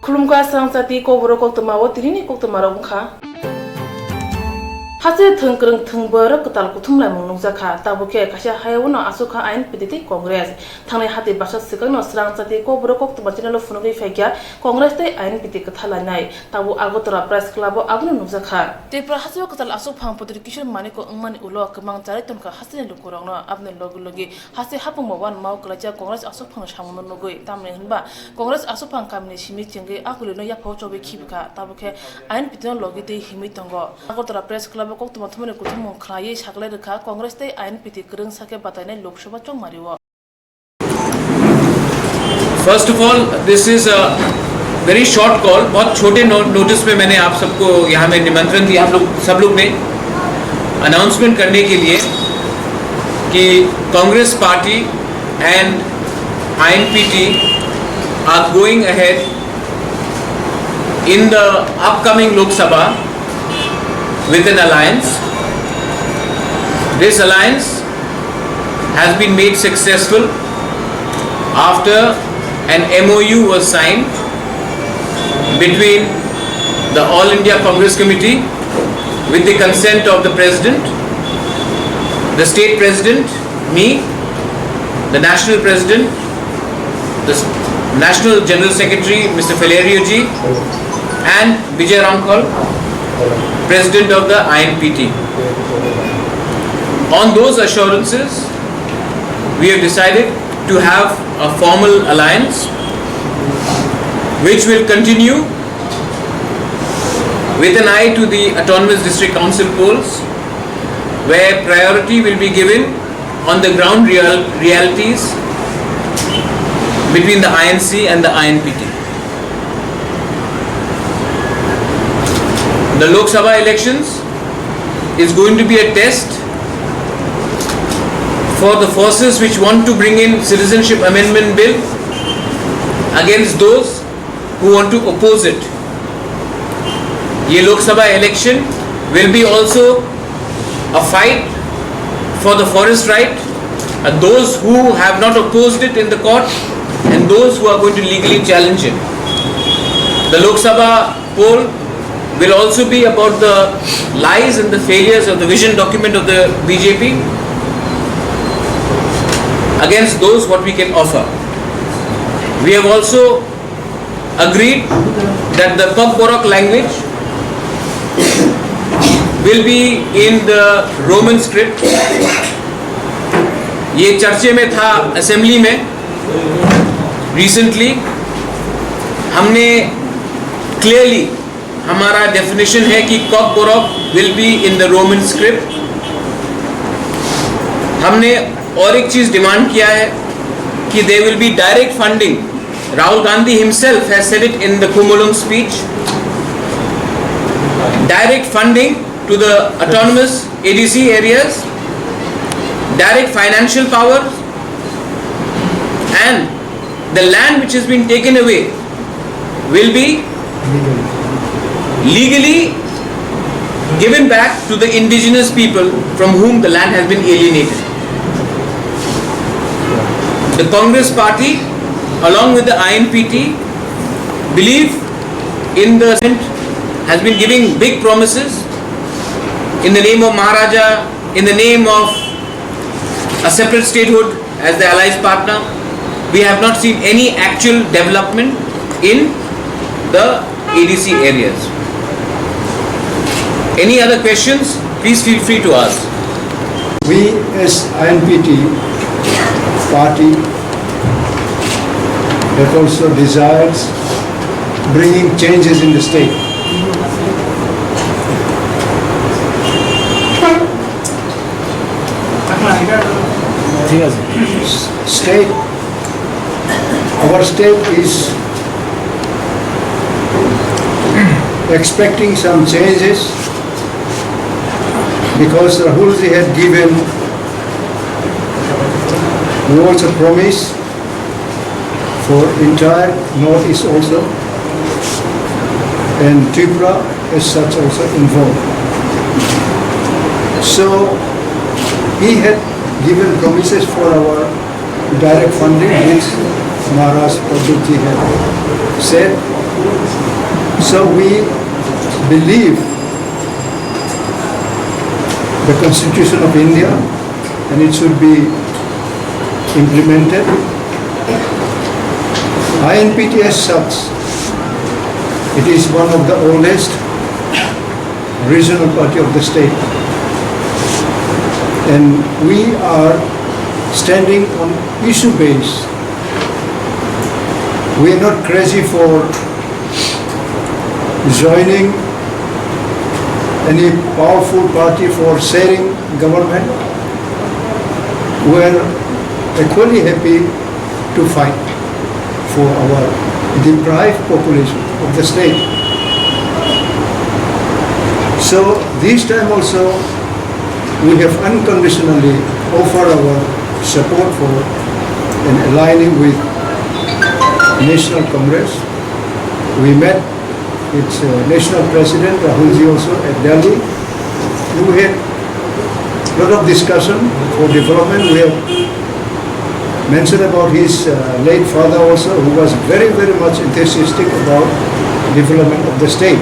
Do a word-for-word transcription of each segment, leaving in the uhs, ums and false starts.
Khulumkha, srangchati kokborok koktwma o tinini koktwma rok wngkha. Haste thwng kwrwng thwng borok kwtal kuthum laimung nukjakha, tabuk khe kaisa hayao no aswk kha I N P T tei Congress. Thangnai hati bwsa swkangno srangchati kokborok koktwma channel o phunugwi phaikha Congress tei I N P T kwthar lainai, tabuk Agartala Press Club o abono nukjakha. Tripura hasteo kwtal aswk phang Prodip Kishore Manik o wngmani ulo kwmang charwi tongkha hasteni lukurokno, aboni logi logi Haste hapung bo uanama o kwlaijak Congress aswk phang samungno nugwi, tamni hwnba Congress aswk phang kamini simi chengwi a kulino yaphao chobwi khibikha, tabuk khe I N P T no logi tei himwi tongo. Agartala Press Club o koktwma thumani kuthumung khlaiwi saklai rwkha Congress tei I N P T kwrwng sakhe batainai Lok Sabha chongmari o. First of all, this is a very short call. बहुत छोटे no, notice में मैंने आप सबको यहाँ में निमंत्रण दिया, हम लोग सब लोग ने अनाउंसमेंट करने के लिए कि Congress party and I N P T are going ahead in the upcoming Lok Sabha with an alliance. This alliance has been made successful after an M O U was signed between the All India Congress Committee, with the consent of the President, the State President, me, the National President, the s- National General Secretary, Mister Falerio ji, and Vijay Ramkhal, President of the I N P T. On those assurances, we have decided to have a formal alliance which will continue with an eye to the Autonomous District Council polls, where priority will be given on the ground real realities between the I N C and the I N P T. The Lok Sabha elections is going to be a test for the forces which want to bring in Citizenship Amendment Bill against those who want to oppose it. Ye Lok Sabha election will be also a fight for the forest right, uh, those who have not opposed it in the court and those who are going to legally challenge it. The Lok Sabha poll will also be about the lies and the failures of the vision document of the B J P against those what we can offer. We have also agreed that the Kokborok language will be in the Roman script. ये चर्चे में था असेंबली में रिसेंटली। हमने क्लियरली हमारा definition है कि Kokborok will be in the Roman script. हमने और एक चीज डिमांड किया है कि there will be direct funding. Rahul Gandhi himself has said it in the Kumulum speech. Direct funding to the autonomous A D C areas, direct financial power, and the land which has been taken away will be legally given back to the indigenous people from whom the land has been alienated. The Congress party, along with the I N P T, believe in the has been giving big promises in the name of Maharaja, in the name of a separate statehood as the allies partner. We have not seen any actual development in the A D C areas. Any other questions? Please feel free to ask. We as I N P T party have also desires bringing changes in the state. State, our state is expecting some changes because Rahulji had given words of promise for entire Northeast also, and Tripura as such also involved. So he had given promises for our direct funding, which Maharaj Pradipji had said, So we believe the Constitution of India and it should be implemented. I N P T as such, it is one of the oldest regional party of the state. And we are standing on issue base. We are not crazy for joining any powerful party for sharing government. We are equally happy to fight for our deprived population of the state. So this time also, we have unconditionally offered our support for and aligning with National Congress. We met its uh, National President Rahulji also at Delhi. We had lot of discussion for development. We have mentioned about his uh, late father also, who was very, very much enthusiastic about development of the state.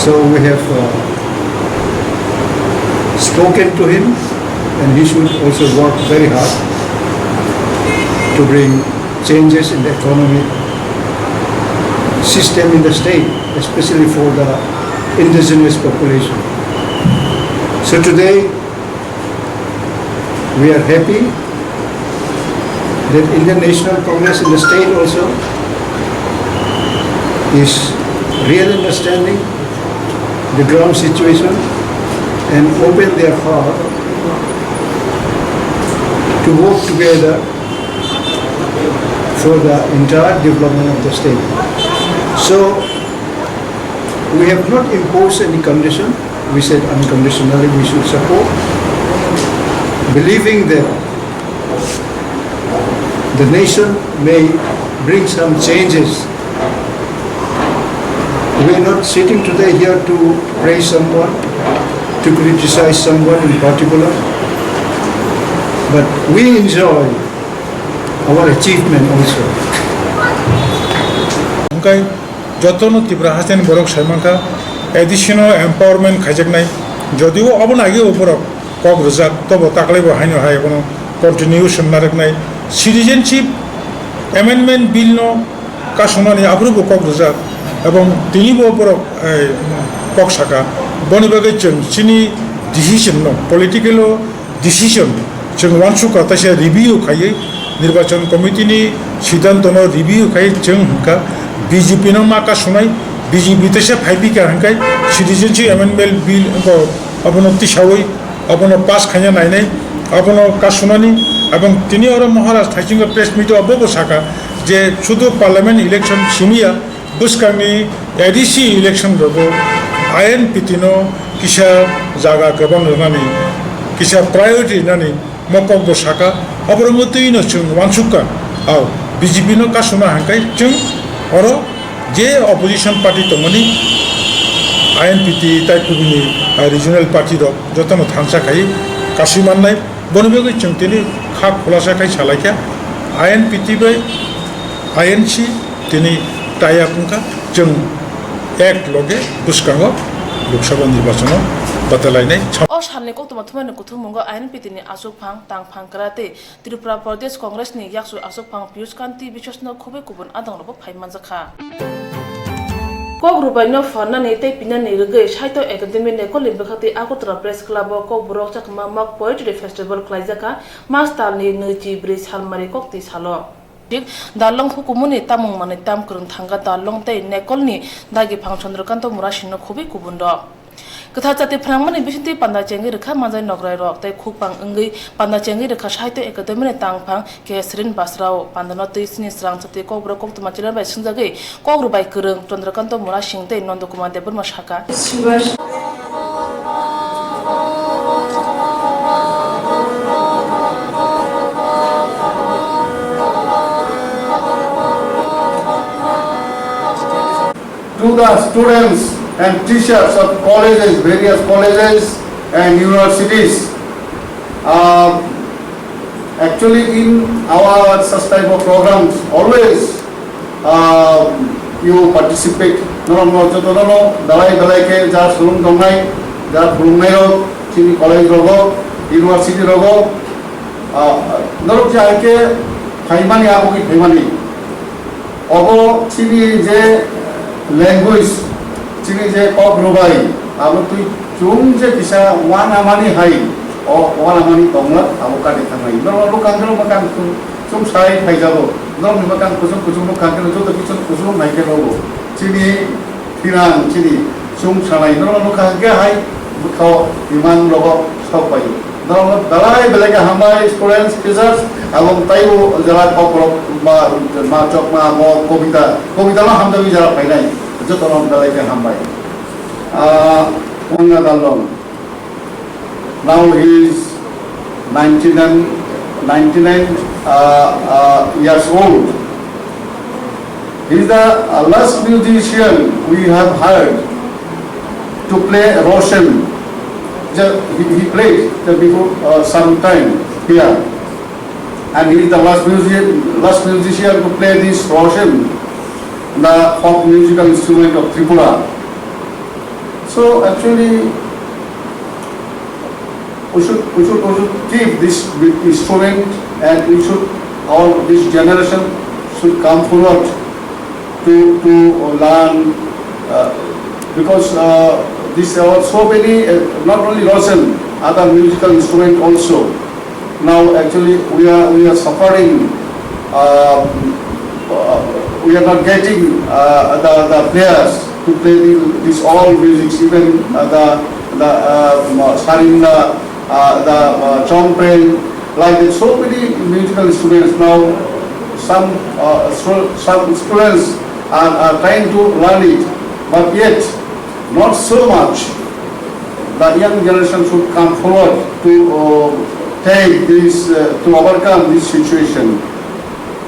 So we have uh, spoken to him, and he should also work very hard to bring changes in the economic system in the state, especially for the indigenous population. So today, we are happy that Indian National Congress in the state also is really understanding the ground situation and open their heart to work together for the entire development of the state. So we have not imposed any condition. We said unconditionally we should support, believing that the nation may bring some changes. We are not sitting today here to praise someone, to criticize someone in particular, but we enjoy our achievement also. Hwnkhe jotono Tripura hasteni borok sai mankha, A D C no empowerment khaijaknai, jodio obono age o borok kok rwjak, tobo taklaibo haino hai abono continuation narwknai. Citizenship Amendment Bill no kasonani aphuru bo kok rwjak, ebong tini bo borok, eh, kok saka. Boni bagwi chwng chini decision no, political o decision chwng uansukha, taisa review khaiwi, Nirbachon Committee ni siddhanto no review khaiwi chwng hwnkha B J P no ma kasonai, B J P taisa phaipikha hwnkhe Citizenship Amendment Bill wngkha, abono tisawi abono pass khaina nainai, abono kasonani. Ebong tini oro Maharaj Thaichingya press meet o bobo saka je sudu parliament election simiya, bwskangni A D C election rogo I N P T no kisa jaga kwbang rwnani, kisa priority rwnani mokok bo saka. Oborok no twi no chwng uansukha, au B J P no kasona hwnkhe chwng oro je opposition party tongmani I N P T tai kubuni, ah, regional party rok jotono thansa khai kasui mannai. Boni bagwi chwng tini kha khulasa khai salaikha, I N P T bai I N C tini tie up wngkha, chwng ek loge bwskango Lok Sabha nirbachano batalainai. O salni koktwma thumani kuthummungo I N P T ni achukphang, tangphang kwra tei Tripura Pradesh Congress ni yakchu achukphang Piyush Kanti Biswas no khubui kubun adongrokbo phai manjakha. Kok rwbaino pharnani tei pinani rwgwi Sahitya Academy Nekolni bwkhaktwi Agartala Press Club o Kokborok chakma Mock Poetry Festival khwlaijakha, March talni nwichi bwrwi salmari koktwi salo. Dalong hukumuni tamung manwi tam kwrwng thangkha Dalong tei Nekolni dagiphang Chandrakanta Murasingno khubui kubunrok. Kwthar chati phrangmani bisingtwi panda chengwi rwkha manjai nograi rok tei khukpang wngwi panda chengwi rwkha Sahitya Academy ni tangphang K Srinivas Rao. Pandano twi sini srang chati Kokborok koktwma channel bai swngjagwi kok rwbai kwrwng Chandrakanta Murasing tei Nandakumar Debbarma sakha. To the students and teachers of colleges, various colleges and universities. Uh, actually, in our such type of programs, always, uh, You participate, norok no joto no belai belai khe ja swrwng tongnai, ja phwrwngnairok, chini college rogo, university rogo, ah, norok je hai khe phaimani, abo khe phaimani. Obo chini je language, chini je kok rwbai, abo twi chwng je kisa uanamani hai, o uanamani tongla, abo kati thangnai. Norok no bwkang khe bwkang chwng sai phaijago, norok ni bwkang kuchuk kuchuk bwkang khe joto kisa kuchuk hai khe rwo. Chini Thinang chini chwng sanai norok nukha hwnkhe hai bwkhao imang rogo sok pai. Norok belai belai khe hambai students, teachers, abong taibo jara kokrok ma, ma chokma mo kobita, kobita no hamjagwi jara phainai. Joto no belai khe hambai. Ah, Wanga Dalong. Now he is ninety-nine, ninety-nine, uh, uh, years old. He is the, uh, last musician we have heard to play Roshan. The, he, he played the before, uh, some time here. And he is the last musician, last musician to play this Roshan, the folk musical instrument of Tripura. So actually, we should, we should, we should keep this instrument, and we should, our, this generation should come forward to, to learn, uh, because, uh, this, uh, so many, uh, not only Roshan, other musical instrument also. Now actually we are, we are suffering, uh, uh, we are not getting, uh, the, the players to play the, this all music, even, uh, the, the, uh, um, uh, Sarinda, uh, the, uh, Chongpreng, like that, so many musical instruments now. Some, uh, stu-, some students are, are trying to learn it, but yet not so much. The young generation should come forward to, uh, take this, uh, to overcome this situation.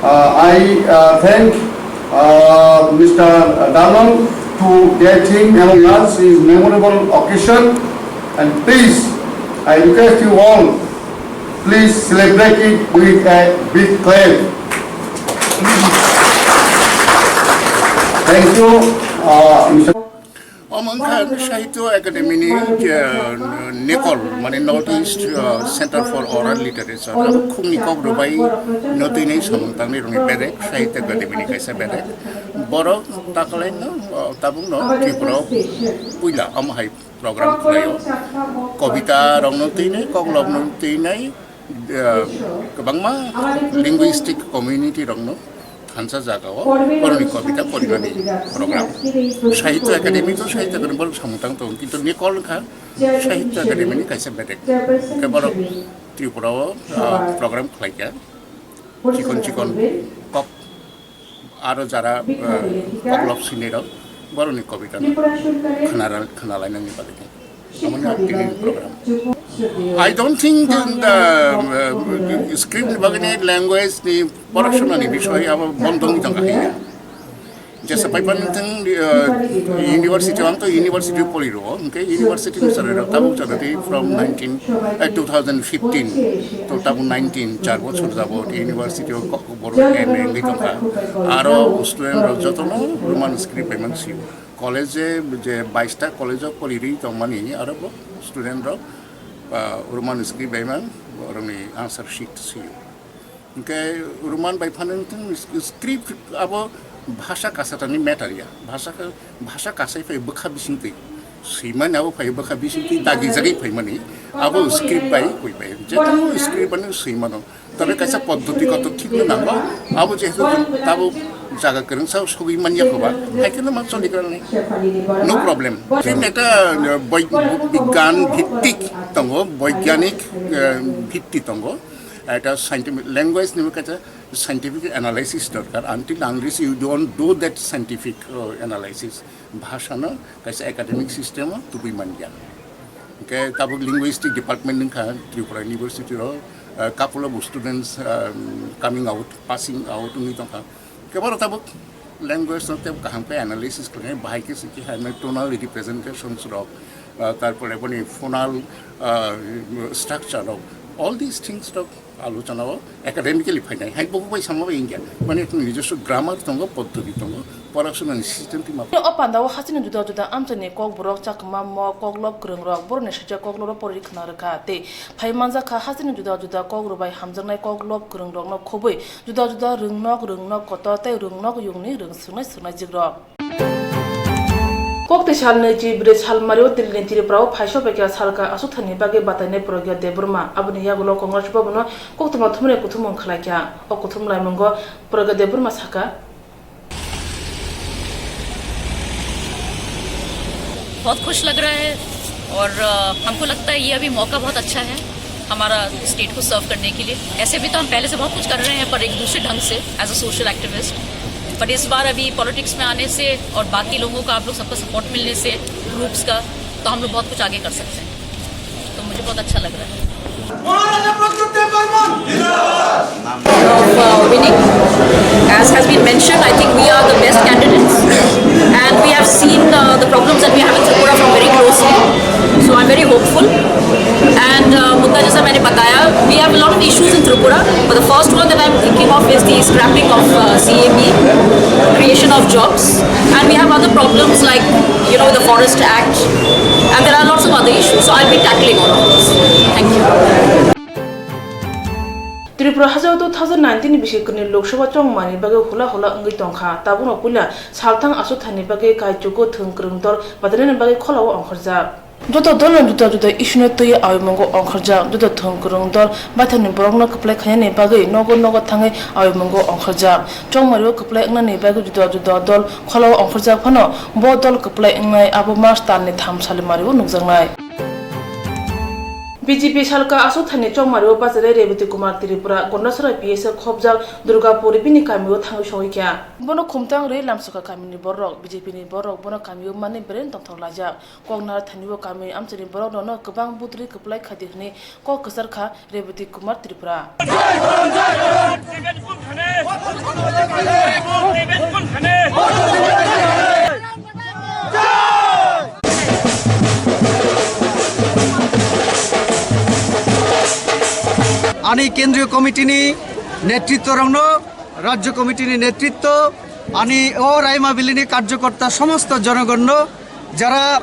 Uh, I, uh, thank, uh, Mister Dalong to get him among us in memorable occasion, and please, I request you all, please celebrate it with a big clap. Thank you, uh, Mister Omo wngkha Sahitya Academy ni, uh, Nekol, mane North East, uh, Center for Oral Literature, abo khungni kok rwbai no twi nai samung tangnai rokni bedek, Sahitya Academy ni kaisa bedek. Borok takalai no, uh, tabuk no Tripura o puila omo hai program khwlaio. Kobita rokno twi nai, koklopno twi nai, uh, kwbangma linguistic community rokno thansa jagao borokni kobita porinani program. Sahitya Academy to Sahitya Academy borok samung tang tongo, kintu Nekol wngkha Sahitya Academy ni kaisa bedek. Khe borok Tripura o, uh, program khlaikha. Chikon chikon kok aro jara, uh, koklop sinirok borokni kobita khwnara-, khwnalainani bagwi. Amoni acting program. I don't think in the, uh, script ni bagwi ni language ni porosona ni bisoi abo bondo wngwi tongkha hiya. Jesa pai pan thang, uh, university ang to university pori ro, okay, university ni sarai ro tabuk jadati from nineteen, uh, two thousand fifteen to tabuk nineteen, char bochor jabot university o kok borok M A wngwi tongkha. Aro student rok jotono Roman script bai man sio. College je, je baista college o pori ri tongmani, aro bo student rok, ah, Roman script bai mang, borokni answer sheet sio. Hwnkhe Roman bai phano wngthung script abo bhasha kasatani matter ya. Bhasha ka, bhasha kasai phai bwkha bisingtwi swimani abo phai bwkha bisingtwi dagi jagwi phaimani abo script bai koi bai. Jeto script ani swimano. Tobe kaisa poddoti kotor thik no nango. Abo jehetu chwng tabuk jaga kwrwngsa sogwi manya khoba, hai kheno ma choli kwrwngni. No problem. Film ekta, uh, boi-, bigyan bhittik tongo, boigyanik, uh, bhitti tongo. Ekta scientific language ni kaisa scientific analysis dorkar. Until unless you don't do that scientific, uh, analysis, bhasha no kaisa academic system o tubui manya. Hwnkhe tabuk linguistic department wngkha Tripura University o, uh, couple of students, um, coming out, passing out wngwi tongkha. Hwnkhe borok tabuk language no tei kaham khe analysis khlainai, bahai khe se khe hai tonal representations rok, uh, tarpore boni phonal, uh, structure rok, all these things rok Alochona o academically phainai, hai bo bai sama bai wngya. Mane tong nijoswo grammar tongo, poddoti tongo, porasona ni system twi ma. O pandao hasteni juda juda amchaini kokborok, chakma mok, koklop kwrwngrok, boroni swijak koklop porwi khna rwkha tei phai manjakha hasteni juda juda kok rwbai hamjaknai koklop kwrwngrokno khobwi juda juda rwngnok, rwngnok kotor tei rwngnok yungni rwng swrwngnai swrwngnaijwkrok. Kokti sal nwi chui bwrwi sal mario Delhi ni Tripura o phai sopaikha salka aswk thani bagwi batainai Pragya Debbarma. Aboni yagulo Congress Bhavan o koktwma thumnai kuthumung khwlaikha. O kuthum laimungo Pragya Debbarma sakha. बहुत खुश लग रहा है और अ, हमको लगता है ये अभी मौका बहुत अच्छा है हमारा स्टेट को सर्व करने के लिए। ऐसे भी तो हम पहले से बहुत कुछ कर रहे हैं, पर एक दूसरे ढंग से, एज अ सोशल एक्टिविस्ट। पर इस बार अभी पॉलिटिक्स में आने से और बाकी लोगों का, आप लोग सबका सपोर्ट मिलने से, ग्रुप्स का, तो हम लोग बहुत कुछ आगे कर सकते हैं। तो मुझे बहुत अच्छा लग रहा है। মহারাজা প্রদ্যুৎ Debbarman. Of uh, winning. As has been mentioned, I think we are the best candidates, and we have seen uh, the problems that we have in Tripura from very closely. So I'm very hopeful. And uh, मुद्दा जैसा मैंने बताया, we have a lot of issues in Tripura, but the first one that I'm thinking of is the scrapping of uh, C A B, creation of jobs, and we have other problems like, you know, the Forest Act, and there are lots of other issues. So I'll be tackling all of those. Thank you. Tripura hajao two thousand nineteen ni bisi kwrwini Lok Sabha chongmani bagwi hula hula wngwi tongkha. Tabukno puila salthang aswk thani bagwi kaichugo thwng kwrwng dol batainani bagwi kholao ongkhorjak. Joto dolno juda juda issue no twiwi awimungo ongkhorjak. Joto thwng kwrwng dol baithangni borokno kwplai khainani bagwi nogo nogo thangwi awimungo ongkhorjak. Chongmario kwplai wngnani bagwi juda juda dol kholao ongkhorjak phano bo dol kwplai wngnai abo March talni tham salimario nukjaknai. B J P salka aswk thani chongmario bachajak Rebati Kumar Tripura, Gondasora P S o khobjak Durgapur bini kamio thangwi sogwi kha. Bono khumtang rwi lamsokha kamini borok, B J P ni borok bono kamio manwi bereng tongthok laijak. Koknar thani o kami amchaini borok nono kwbang budri kwplai khaidi hwnwi kok kwchar kha Rebati Kumar Tripura. Ani kendriyo komitini netritworokno, rajyo komitini netritwo, ani o Raima Valley ni karjokorta somosto jonogonno, jara,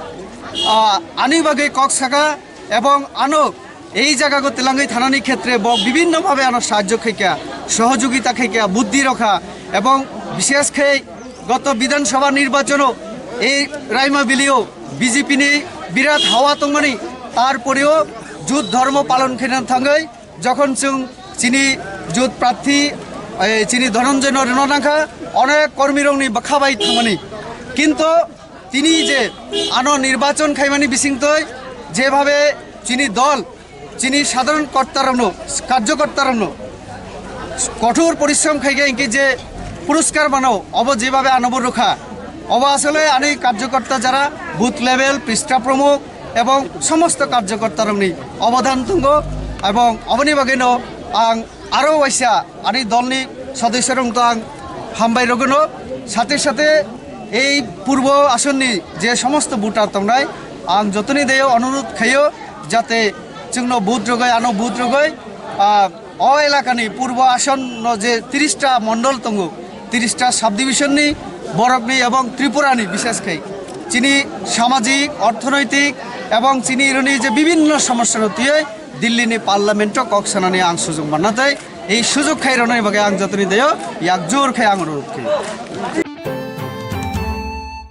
ah, ani bagwi kok saka ebong ano ei jagago twlangwi thanani khetre bo bibhinno bhabe ano sahajjo khaikha, sohojogita khaikha, buddhi rokha ebong bishesh khe goto Bidhan Sabha nirbachono ei Raima Valley o B J P ni birat hawa tongmani, tarporeo jut dhormo palon khaina thangwi jokhon chwng chini jut prarthi, eh, chini Dhananjoy no rwna nangkha, onek kormirokni bwkha bai thangmani. Kintu tini je ano nirbachon khaimani bisingtwi jebhabe chini dol, chini sadharon kortarokno, karjokortarokno kothor porishrom khaikhe hinkhe je puroskar mano, obo jebhabe anobo rwkha, obo asole ani karjokorta jara booth level, pista pramuk ebong somosto karjokortarokni obodan tongo, ebong oboni bagwino ang aro waisa ani dolni sodosyorokno ang hambai rwgwno, sathe sathe ei purbo asonni je somosto voter tongnai, ang jotoni dayo onurodh khaio, jate chwngno vote rwgwi, ano vote rwgwi, ah, o elakani purbo asonno je tiris ta mondol tongo, tiris ta subdivision ni borokni ebong Tripura ni bishesh khai chini samajik, orthonoitik ebong chini ironi je bibhinno somosyano twiwi Delhi ni parliament o kok sanani ang sujok manna tei ei sujok khai rwnani bagwi ang jotoni dayo yak jor khai ang onurodh khai.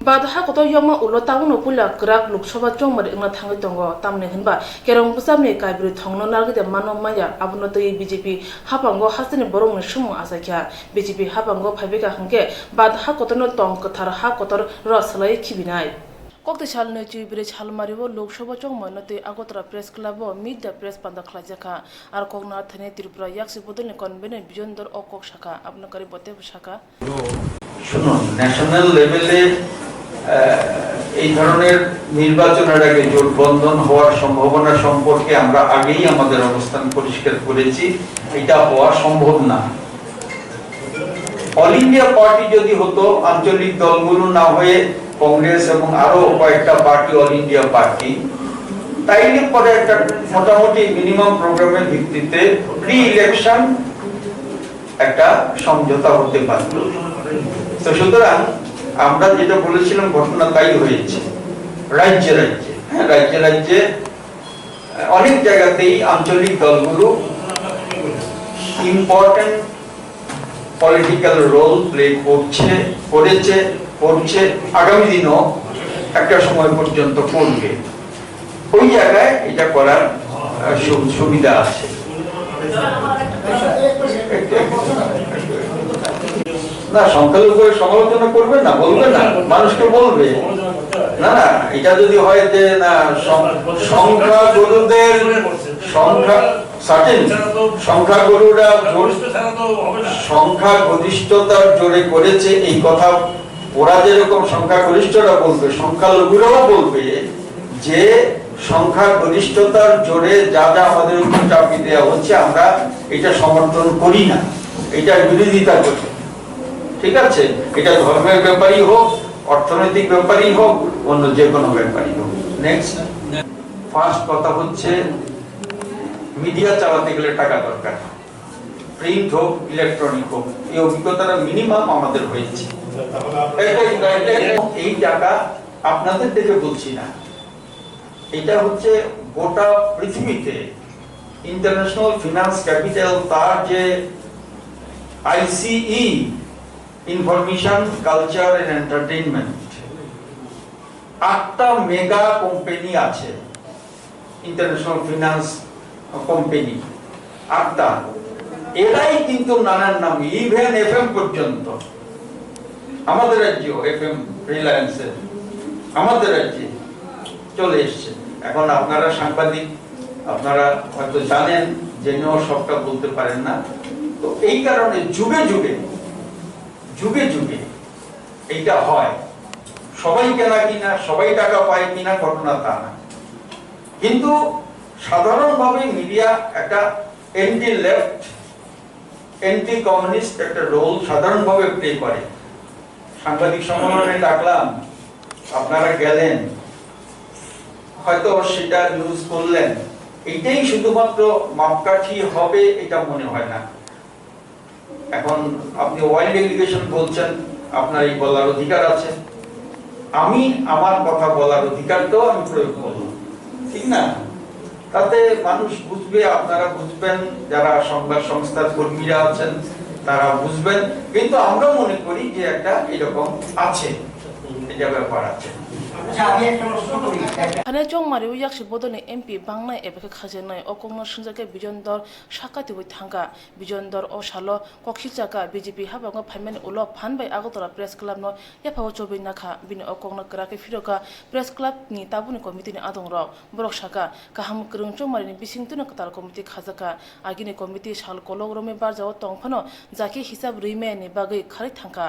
Bad ha kotor yokma ulo tabukno puila kwrak Lok Sabha chongmari wngna thangwi tongo, tamni hwnba kerong bwsakni kaibrwi thongno narwkhe de mano maya, abono twiwi B J P haphango hasteni borokni swngmung achaikha. B J P haphango phaibaikha hwnkhe bad ha kotorno tong kwthar ha kotor rw swlaiwi khibinai. Kokti sal nwi chui bwrwi sal mario Lok Sabha chongmano tei Agartala Press Club o Meet the Press panda khlaijakha. Aro kokna thani Tripura Yaksi Bodolni convener Bijon Dor o kok sakha, abono kari bo teibo sakha. শুনুন, ন্যাশনাল লেভেলে, আহ, এই ধরনের নির্বাচনের আগে জোটবন্ধন হওয়ার সম্ভাবনা সম্পর্কে আমরা আগেই আমাদের অবস্থান পরিষ্কার করেছি, এটা হওয়া সম্ভব না। অল ইন্ডিয়া পার্টি যদি হতো, আঞ্চলিক দলগুলো না হয়ে কংগ্রেস এবং আরো কয়েকটা পার্টি, অল ইন্ডিয়া পার্টি, তাইলে পরে একটা মোটামুটি মিনিমাম প্রোগ্রামের ভিত্তিতে প্রি ইলেকশন একটা সমঝোতা হতে পারত। তো সুতরাং আমরা যেটা বলেছিলাম, ঘটনা তাই হয়েছে। রাজ্যে রাজ্যে, হ্যাঁ, রাজ্যে রাজ্যে অনেক জায়গাতেই আঞ্চলিক দলগুলো ইম্পর্টেন্ট পলিটিক্যাল রোল প্লে করছে, করেছে, করছে, আগামী দিনও একটা সময় পর্যন্ত করবে। ওই জায়গায় এটা করার আহ, সু- সুবিধা আছে। না, সংখ্যালঘু সমালোচনা করবে না, বলবে না, মানুষকে বলবে। না, না, এটা যদি হয় যে না, সং- সংখ্যাগুরুদের সংখ্যা সার্টেন সংখ্যাগুরুরা জোর সংখ্যাগরিষ্ঠতার জোরে করেছে এই কথা, ওরা যেরকম সংখ্যাগরিষ্ঠরা বলবে, সংখ্যালঘুরাও বলবে যে সংখ্যাগরিষ্ঠতার জোরে যা যা আমাদের উপর চাপিয়ে দেওয়া হচ্ছে, আমরা এটা সমর্থন করি না, এটা বিরোধিতা করি। ঠিক আছে, এটা ধর্মের ব্যাপারই হোক, অর্থনৈতিক ব্যাপারই হোক, অন্য যে কোনো ব্যাপারই হোক। নেক্সট, ফার্স্ট কথা হচ্ছে মিডিয়া চালাতে গেলে টাকা দরকার, প্রিন্ট হোক, ইলেকট্রনিক হোক, এই অভিজ্ঞতাটা মিনিমাম আমাদের হয়েছে। এটা, এটা, এটা, এই টাকা আপনাদের থেকে বলছি না, এটা হচ্ছে গোটা পৃথিবীতে ইন্টারন্যাশনাল ফিনান্স ক্যাপিটাল, তার যে আইসিই, ইনফরমেশন কালচার অ্যান্ড এন্টারটেইনমেন্ট, আটটা মেগা কোম্পানি আছে, ইন্টারন্যাশনাল ফিনান্স কোম্পানি আটটা। এরাই কিন্তু নানান নাম, ইভেন এফএম পর্যন্ত, আমাদের রাজ্যেও এফএম রিলায়েন্সের আমাদের রাজ্যে চলে এসছে। এখন আপনারা সাংবাদিক, আপনারা হয়তো জানেন, জেনেও সবটা বলতে পারেন না। তো এই কারণে যুগে যুগে, যুগে যুগে এইটা হয়। সবাই কেনা কিনা, সবাই টাকা পায় কিনা, ঘটনা তা না। কিন্তু সাধারণভাবে মিডিয়া একটা অ্যান্টি লেফট, অ্যান্টি কমিউনিস্ট একটা রোল সাধারণভাবে প্লে করে। সাংবাদিক সম্মেলনে ডাকলাম, আপনারা গেলেন, হয়তো সেটা নিউজ করলেন, এটাই শুধুমাত্র মাপকাঠি হবে এটা মনে হয় না। এখন আপনি ওয়াইল্ড এলিগেশন বলছেন, আপনার এই বলার অধিকার আছে, আমি আমার কথা বলার অধিকারটাও আমি প্রয়োগ করব, ঠিক না? তাতে মানুষ বুঝবে, আপনারা বুঝবেন, যারা সংবাদ সংস্থার কর্মীরা আছেন তারা বুঝবেন, কিন্তু আমরা মনে করি যে একটা এরকম আছে, এটা ব্যাপার আছে। আচ্ছা, আমি একটা প্রশ্ন করি। Hane Chongmari o yaksi bodolni M P bangnai eba khe khajenai o kokno swngjak khe Bijon Dor sakha twiwi thangkha. Bijon Dor o salo kok sichakha B J P habango phaimani ulo phan bai Agartala Press Club no yaphao chobwi nakha. Bini o kokno kwrak khe phirokha Press Club ni tabukni committee ni adongrok. Borok sakha, kaham kwrwng Chongmari ni bisingtwi no kwtal committee khajakha. Agini committee sal kolok romwi barjao tong phano jaki hisab rwi maya ni bagwi kharwi thangkha.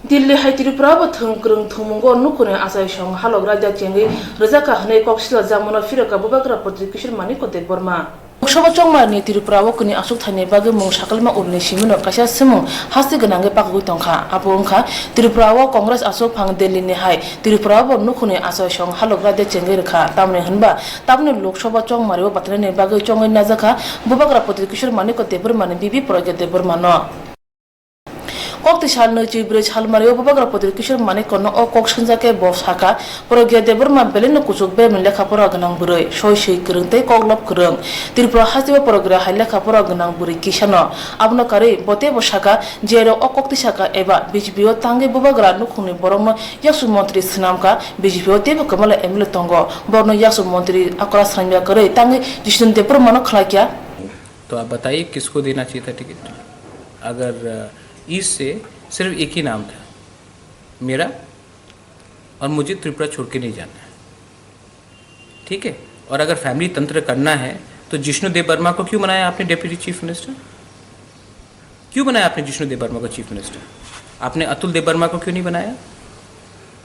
Delhi hai Tripura bo thwng kwrwng thwngmungo nukhungni achaisong halok raida chengwi rwjakha hwnwi kok silajakmano phirokha Bubagra Pradyut Kishore Manikya Debbarma. Lok Sabha Chongmari ni Tripura o kwnwi achukthai ni bagwi mung sakwlaima ulni simi no kaisa swngmung haste gwnangwi pakgwi tongkha. Abo wngkha Tripura o Congress achukphang Delhi ni hai Tripura bo nukhungni achaisong halok raida chengwi rwkha. Tamoni hwnba tabukni Lok Sabha Chongmari o bathanaini bagwi chongwi najakha Bubagra Pradyut Kishore Manikya Debbarma ni bibi Pragya Debbarma no. Kok twi sal nwi chwi brwi salmari o Bubagra Pradyut Kishore Manikya no o kok swngjak khe bo sakha, Pragya Debbarma belai no kuchuk, belai no lekha pora gwnang bwrwi, soi swi kwrwng tei kok lob kwrwng. Tripura hasteo Pragya hai lekha pora gwnang bwrwi kisa no. Abono karwi bo teibo sakha, J R O o kok twi sakha eba B J P o tangwi Bubagra nukhungni borok no yaksu montri swnamkha, B J P o teibo kwmala M L A tongo, borok no yaksu montri akora swnamya kwrwi tangwi Jishnu Debbarma no khlai kha. तो आप बताइए, किसको देना चाहिए था टिकट? अगर, अ, ईस्ट से सिर्फ एक ही नाम था, मेरा, और मुझे त्रिपुरा छोड़ के नहीं जाना है, ठीक है? और अगर फैमिली तंत्र करना है, तो जिष्णु देव वर्मा को क्यों बनाया आपने डेप्यूटी चीफ मिनिस्टर? क्यों बनाया आपने जिष्णु देव वर्मा को चीफ मिनिस्टर? आपने अतुल देव वर्मा को क्यों नहीं बनाया?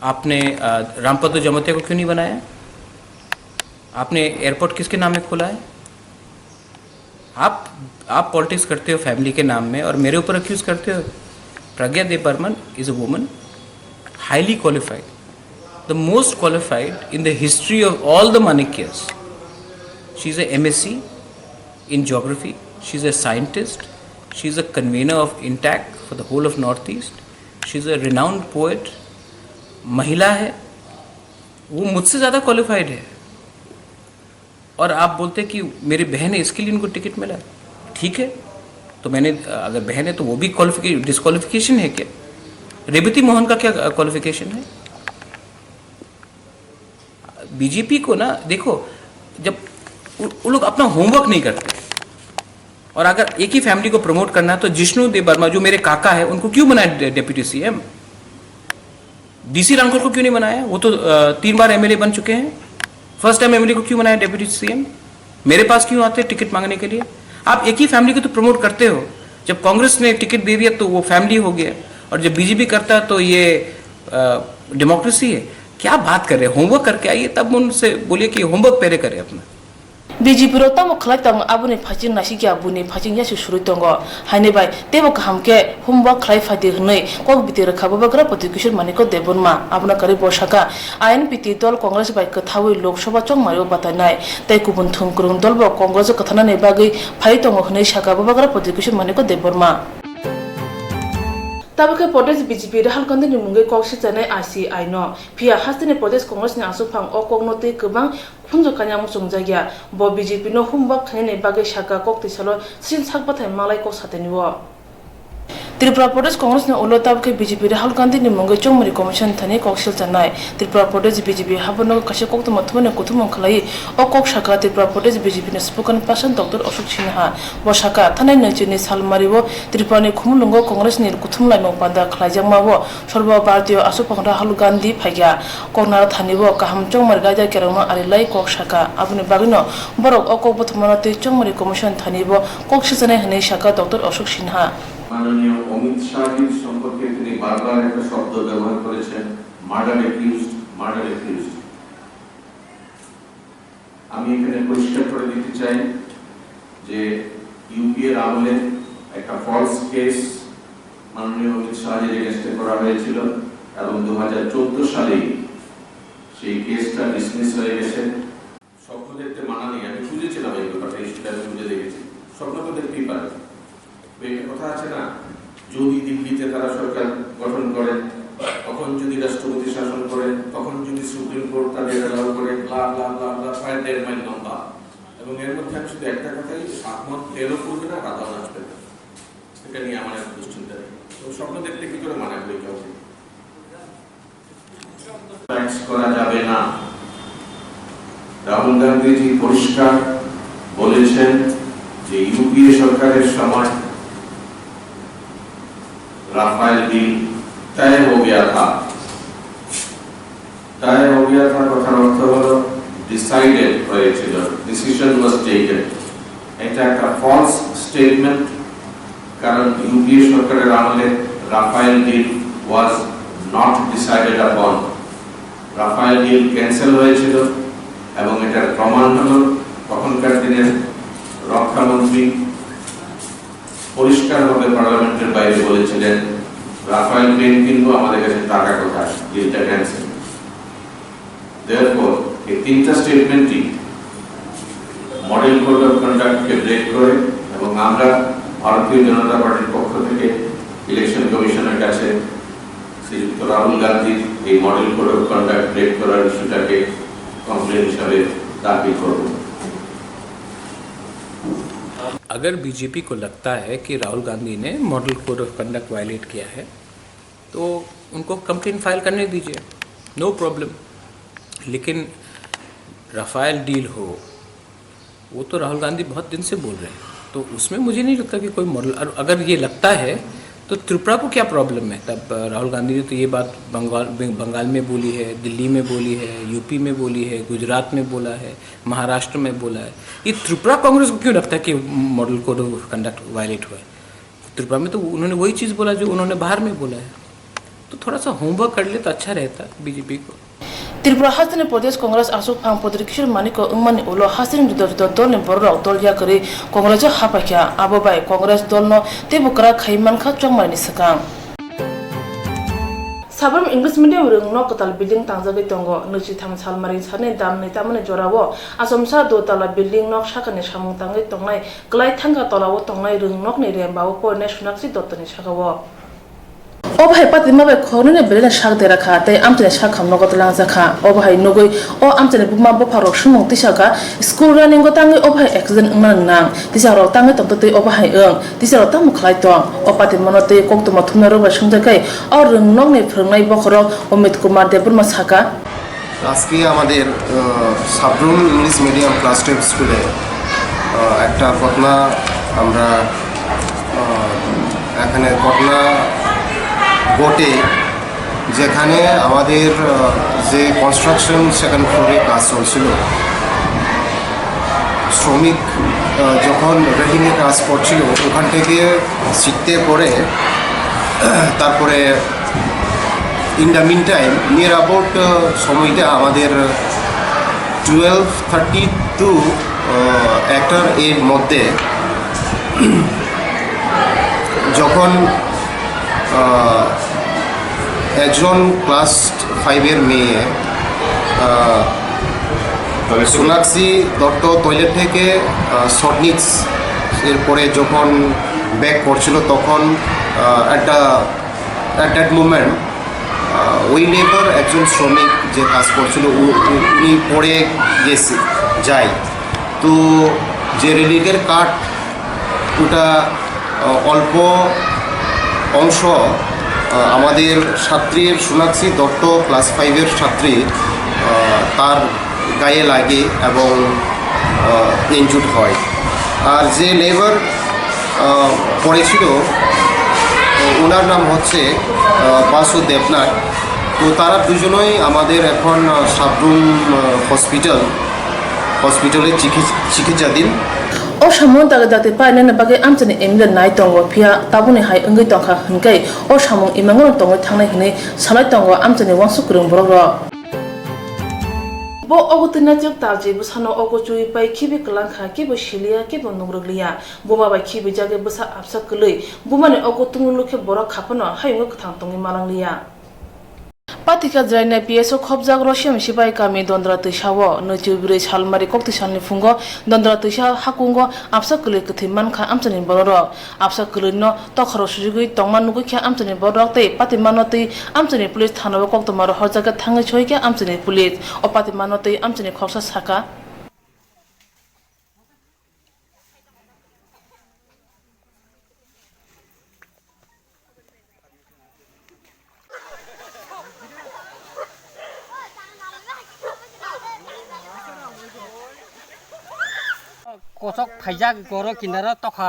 आपने, अ, रामपदो जमातिया को क्यों नहीं बनाया? आपने एयरपोर्ट किसके नाम में खोला है? आप, आप पॉलिटिक्स करते हो फैमिली के नाम में और मेरे ऊपर अक्यूज करते हो। Pragya Debbarma is a woman, highly qualified, The most qualified in the history of all the Manikyas. She's a M S c in geography. She's a scientist. She's a convener of intact for the whole of Northeast. She's a renowned poet. महिला है, वो मुझसे ज़्यादा क्वालिफाइड है। और आप बोलते हैं कि मेरी बहन है, इसके लिए इनको टिकट मिला। ठीक है, तो मैंने, अगर बहन है तो वो भी क्वालिफिके डिस्क्वालिफिकेशन है क्या? रेवती मोहन का क्या क्वालिफिकेशन है? बीजेपी को ना देखो, जब उ- वो लोग अपना होमवर्क नहीं करते, और अगर एक ही फैमिली को प्रमोट करना है तो जिष्णु देव वर्मा जो मेरे काका है उनको क्यों बनाया डे- डेप्यूटी सीएम? डीसी रामखोल को क्यों नहीं बनाया? वो तो अ, तीन बार एमएलए बन चुके हैं। फर्स्ट टाइम एमएलए को क्यों बनाया डेप्यूटी सीएम? मेरे पास क्यों आते हैं टिकट मांगने के लिए? आप एक ही फैमिली को तो प्रमोट करते हो। जब कांग्रेस ने टिकट दे दिया तो वो फैमिली हो गया, और जब बीजेपी करता है तो ये डेमोक्रेसी है? क्या बात कर रहे हैं? होमवर्क करके आइए, तब उनसे बोलिए कि होमवर्क पहले करें अपना। B J P rok tamo khlai tongo, aboni phaising naisik ya, buini phaising yasu surwi tongo. Haini bai teibo kaham khe homework khlai phai di hwnwi kok biti rwkha Bubagra Pradyot Kishore Manikya Debbarma. Abono kwrwi bo sakha, I N P T dol Congress bai kwthaui Lok Sabha chongmario batainai tei kubun thum kwrwng dolbo Congress o kwtharnani bagwi phai tongo hwnwi sakha Bubagra Pradyot Kishore Manikya Debbarma. Tabuk khe Pradesh B J P Rahul Gandhi ni mungwi kok sichainai I C I no, phiya hasteni Pradesh Congress ni aswkphang o kokno twi kwbang Khunju kanya muchungjak ya, bo B J P no homework khainani bagwi sakha kok twi salo sring sak bwthai malai kok satini o. Tripura Pradesh Congress ni ulo tabuk khe B J P Rahul Gandhi ni mungwi chongmari commission thani kok silchanai. Tripura Pradesh B J P haborno kaisa koktwma thumani kuthumung khlai o kok sakha Tripura Pradesh B J P ni spokesperson Doctor Ashok Sinha. Bo sakha, thanai naichini salmari o Tripura ni khumulwngo Congress ni kuthum laimung panda khlaijakma o Sarbo Bharatiyo aswkphang Rahul Gandhi phaikha, koknaro thani bo kaham chongmari raida kerongno arilai kok sakha. Aboni bagwino borok o kok bwthumano twi chongmari commission thani bo kok sijanai hwnwi sakha Doctor Ashok Sinha. মাননীয় অমিত শাহজির সম্পর্কে তিনি বারবার একটা শব্দ ব্যবহার করেছেন, murder accused, murder accused. আমি এখানে পরিষ্কার করে দিতে চাই যে ইউপিএর আমলে একটা ফলস কেস মাননীয় অমিত শাহজির এগেনস্টে করা হয়েছিল এবং দু হাজার চোদ্দ সালেই সেই কেসটা ডিসমিস হয়ে গেছে। স্বপ্ন দেখতে মানা নেই, আমি খুঁজেছিলাম এই ব্যাপারটা, ইস্যুটা আমি খুঁজে দেখেছি। স্বপ্ন তো দেখতেই পারে। একটা কথা আছে না, যদি দিল্লিতে তারা সরকার গঠন করেন, তখন যদি রাষ্ট্রপতি শাসন করেন, তখন যদি সুপ্রিম কোর্ট তাদের অ্যালাউ করে, ব্লা ব্লা ব্লা ব্লা, প্রায় দেড় মাইল লম্বা। এবং এর মধ্যে আমি শুধু একটা কথাই, আহমদ তেলও পড়বে না, রাধাও নাচবে না। এটা নিয়ে আমার এক দুশ্চিন্তা নেই। তো স্বপ্ন দেখতে কি করে মানা করি কাউকে? ট্যাক্স করা যাবে না। রাহুল গান্ধীজি পরিষ্কার বলেছেন যে ইউপিএ সরকারের সময় রাফায়েল ডিল তয় হো গয়া থা। তয় হো গয়া থা কথার অর্থ হলো ডিসাইডেড হয়েছিল, ডিসিশন ওয়াজ টেকেন। এটা একটা ফলস স্টেটমেন্ট, কারণ ইউপিএ সরকারের আমলে Rafale deal was not decided upon. Rafale deal cancel হয়েছিল এবং এটার প্রমাণ হলো তখনকার দিনের রক্ষামন্ত্রী পরিষ্কারভাবে পার্লামেন্টের বাইরে বলেছিলেন, "রাফায়েল প্লেন কিনবো, আমাদের কাছে টাকা কোথায়, ডিলটা ক্যান্সেল।" দেয়ারফর এই তিনটা স্টেটমেন্টই মডেল কোড অফ কন্ডাক্টকে ব্রেক করে এবং আমরা ভারতীয় জনতা পার্টির পক্ষ থেকে ইলেকশন কমিশনের কাছে শ্রীযুক্ত রাহুল গান্ধীর এই model code of conduct break করার ইস্যুটাকে কমপ্লেন হিসাবে দাখিল করব। अगर बीजेपी को लगता है कि राहुल गांधी ने model code of conduct violate किया है, तो उनको कंप्लेंट फाइल करने दीजिए, नो प्रॉब्लम। लेकिन राफेल डील हो, वो तो राहुल गांधी बहुत दिन से बोल रहे हैं, तो उसमें मुझे नहीं लगता कि कोई मॉडल। और अगर ये लगता है तो त्रिपुरा को क्या प्रॉब्लम है? तब राहुल गांधी ने तो ये बात बंगाल बंगाल में बोली है, दिल्ली में बोली है, यूपी में बोली है, गुजरात में बोला है, महाराष्ट्र में बोला है। ये त्रिपुरा कांग्रेस को क्यों लगता है कि model code of conduct violate हुआ है? त्रिपुरा में तो उन्होंने वही चीज़ बोला जो उन्होंने बाहर में बोला है। तो थोड़ा सा होमवर्क कर ले तो अच्छा रहता बीजेपी को। Tripura hasteni Pradesh Congress aswk phang Pradyot Kishore Manikya wngmani ulo hasteni juda juda dolni bororok dol yakarwi Congress o hapaikha, abo bai Congress dolno teibo kwrak khai mankha chongmani swkang. Sabrum English medium rwngnok kwtal building tangjagwi tongo. Nwichitham salmari sani damni tamani jorao achomsa dotala building nok sakani samung tangwi tongnai, kwlai thangka tolao tongnai rwngnokni rembao porinai Sonakshi Dottoni sakao. Obo hai patima bai khoroknwini belai no sak dera kha tei amchaini sak hamno gotol langjakha. Obo hai nugwi o amchaini buma bupharok sumung tisakha, school running o tangwi obo hai accident wngna nang. Tisarok tangwi tongtwtwi obo hai wng, tisarok tamo khlai tong? O patimano tei koktwma thumnairok bai swngjak khe o rwngnokni phwrwngnai bokhorok Amit Kumar Debbarma sakha. আজকে আমাদের আহ, Sabroom English medium class twelve স্কুলে আহ, একটা ঘটনা আমরা আহ, এখানে ঘটনা ঘটে, যেখানে আমাদের আহ, যে কনস্ট্রাকশন সেকেন্ড ফ্লোরে কাজ চলছিল, শ্রমিক আহ, যখন রেলিংয়ে কাজ করছিল, ওখান থেকে ছিটকে পড়ে, তারপরে in the meantime, near about সময়টা আমাদের টুয়েলভ থার্টি টু একটা এর মধ্যে যখন আহ, একজন ক্লাস ফাইভের মেয়ে আহ, সোনাক্ষী দত্ত টয়লেট থেকে আহ, সটনিক্স এরপরে যখন ব্যাক করছিল, তখন আহ, একটা অ্যাট দ্যাট মুমেন্ট ওই লেবার একজন শ্রমিক যে কাজ করছিল, উ- উ- উনি পড়ে গেছে যায়। তো যে রেলিংয়ের কাঠ, ওটা আহ, অল্প অংশ আহ, আমাদের ছাত্রীর, সোনাক্ষী দত্ত ক্লাস ফাইভের ছাত্রী, আহ, তার গায়ে লাগে এবং ইনজুর্ড হয়। আর যে লেবার আহ, পড়েছিল, ওনার নাম হচ্ছে আহ, বাসু দেবনাথ। তো তারা দুজনই আমাদের এখন আহ, সাবরুম আহ, হসপিটাল হসপিটালে চিকিৎ- চিকিৎসাধীন। O samung dagi dagi painani bagwi amchaini M L A nai tongo, phiya tabukni hai wngwi tongkha hwnkhe o samung imangno tongwi thangnai hwnwi sanai tongo amchaini uansuk kwrwng borokrok. Bo ogo twina chwk talji bwsano ogo chuwi pai khibi kwlangkha, kebo siliya, kebo nungrwkliya. Buma bai khibijagwi bwsa absa kwlwi bumani ogo tunglulo khe borok khaphano hayungo kwthang tongwi malangliya. Pathika Jraina P S o khopjak Rosiam Sipai kami Dondra Twisao nwichwi bwrwi salmari koktwi salni phungo Dondra Twisa hakungo absa kwlwi kwthwi mankha amchaini bororok. Absa kwlwino tokharok sujugwi tongma nugwi khe amchaini bororok tei patimano twi amchaini police thanao koktwma rohorjakha thangwi sohikha amchaini police. O patimano twi amchaini khoroksa sakha. Kosok phaijak goro kinaro tokha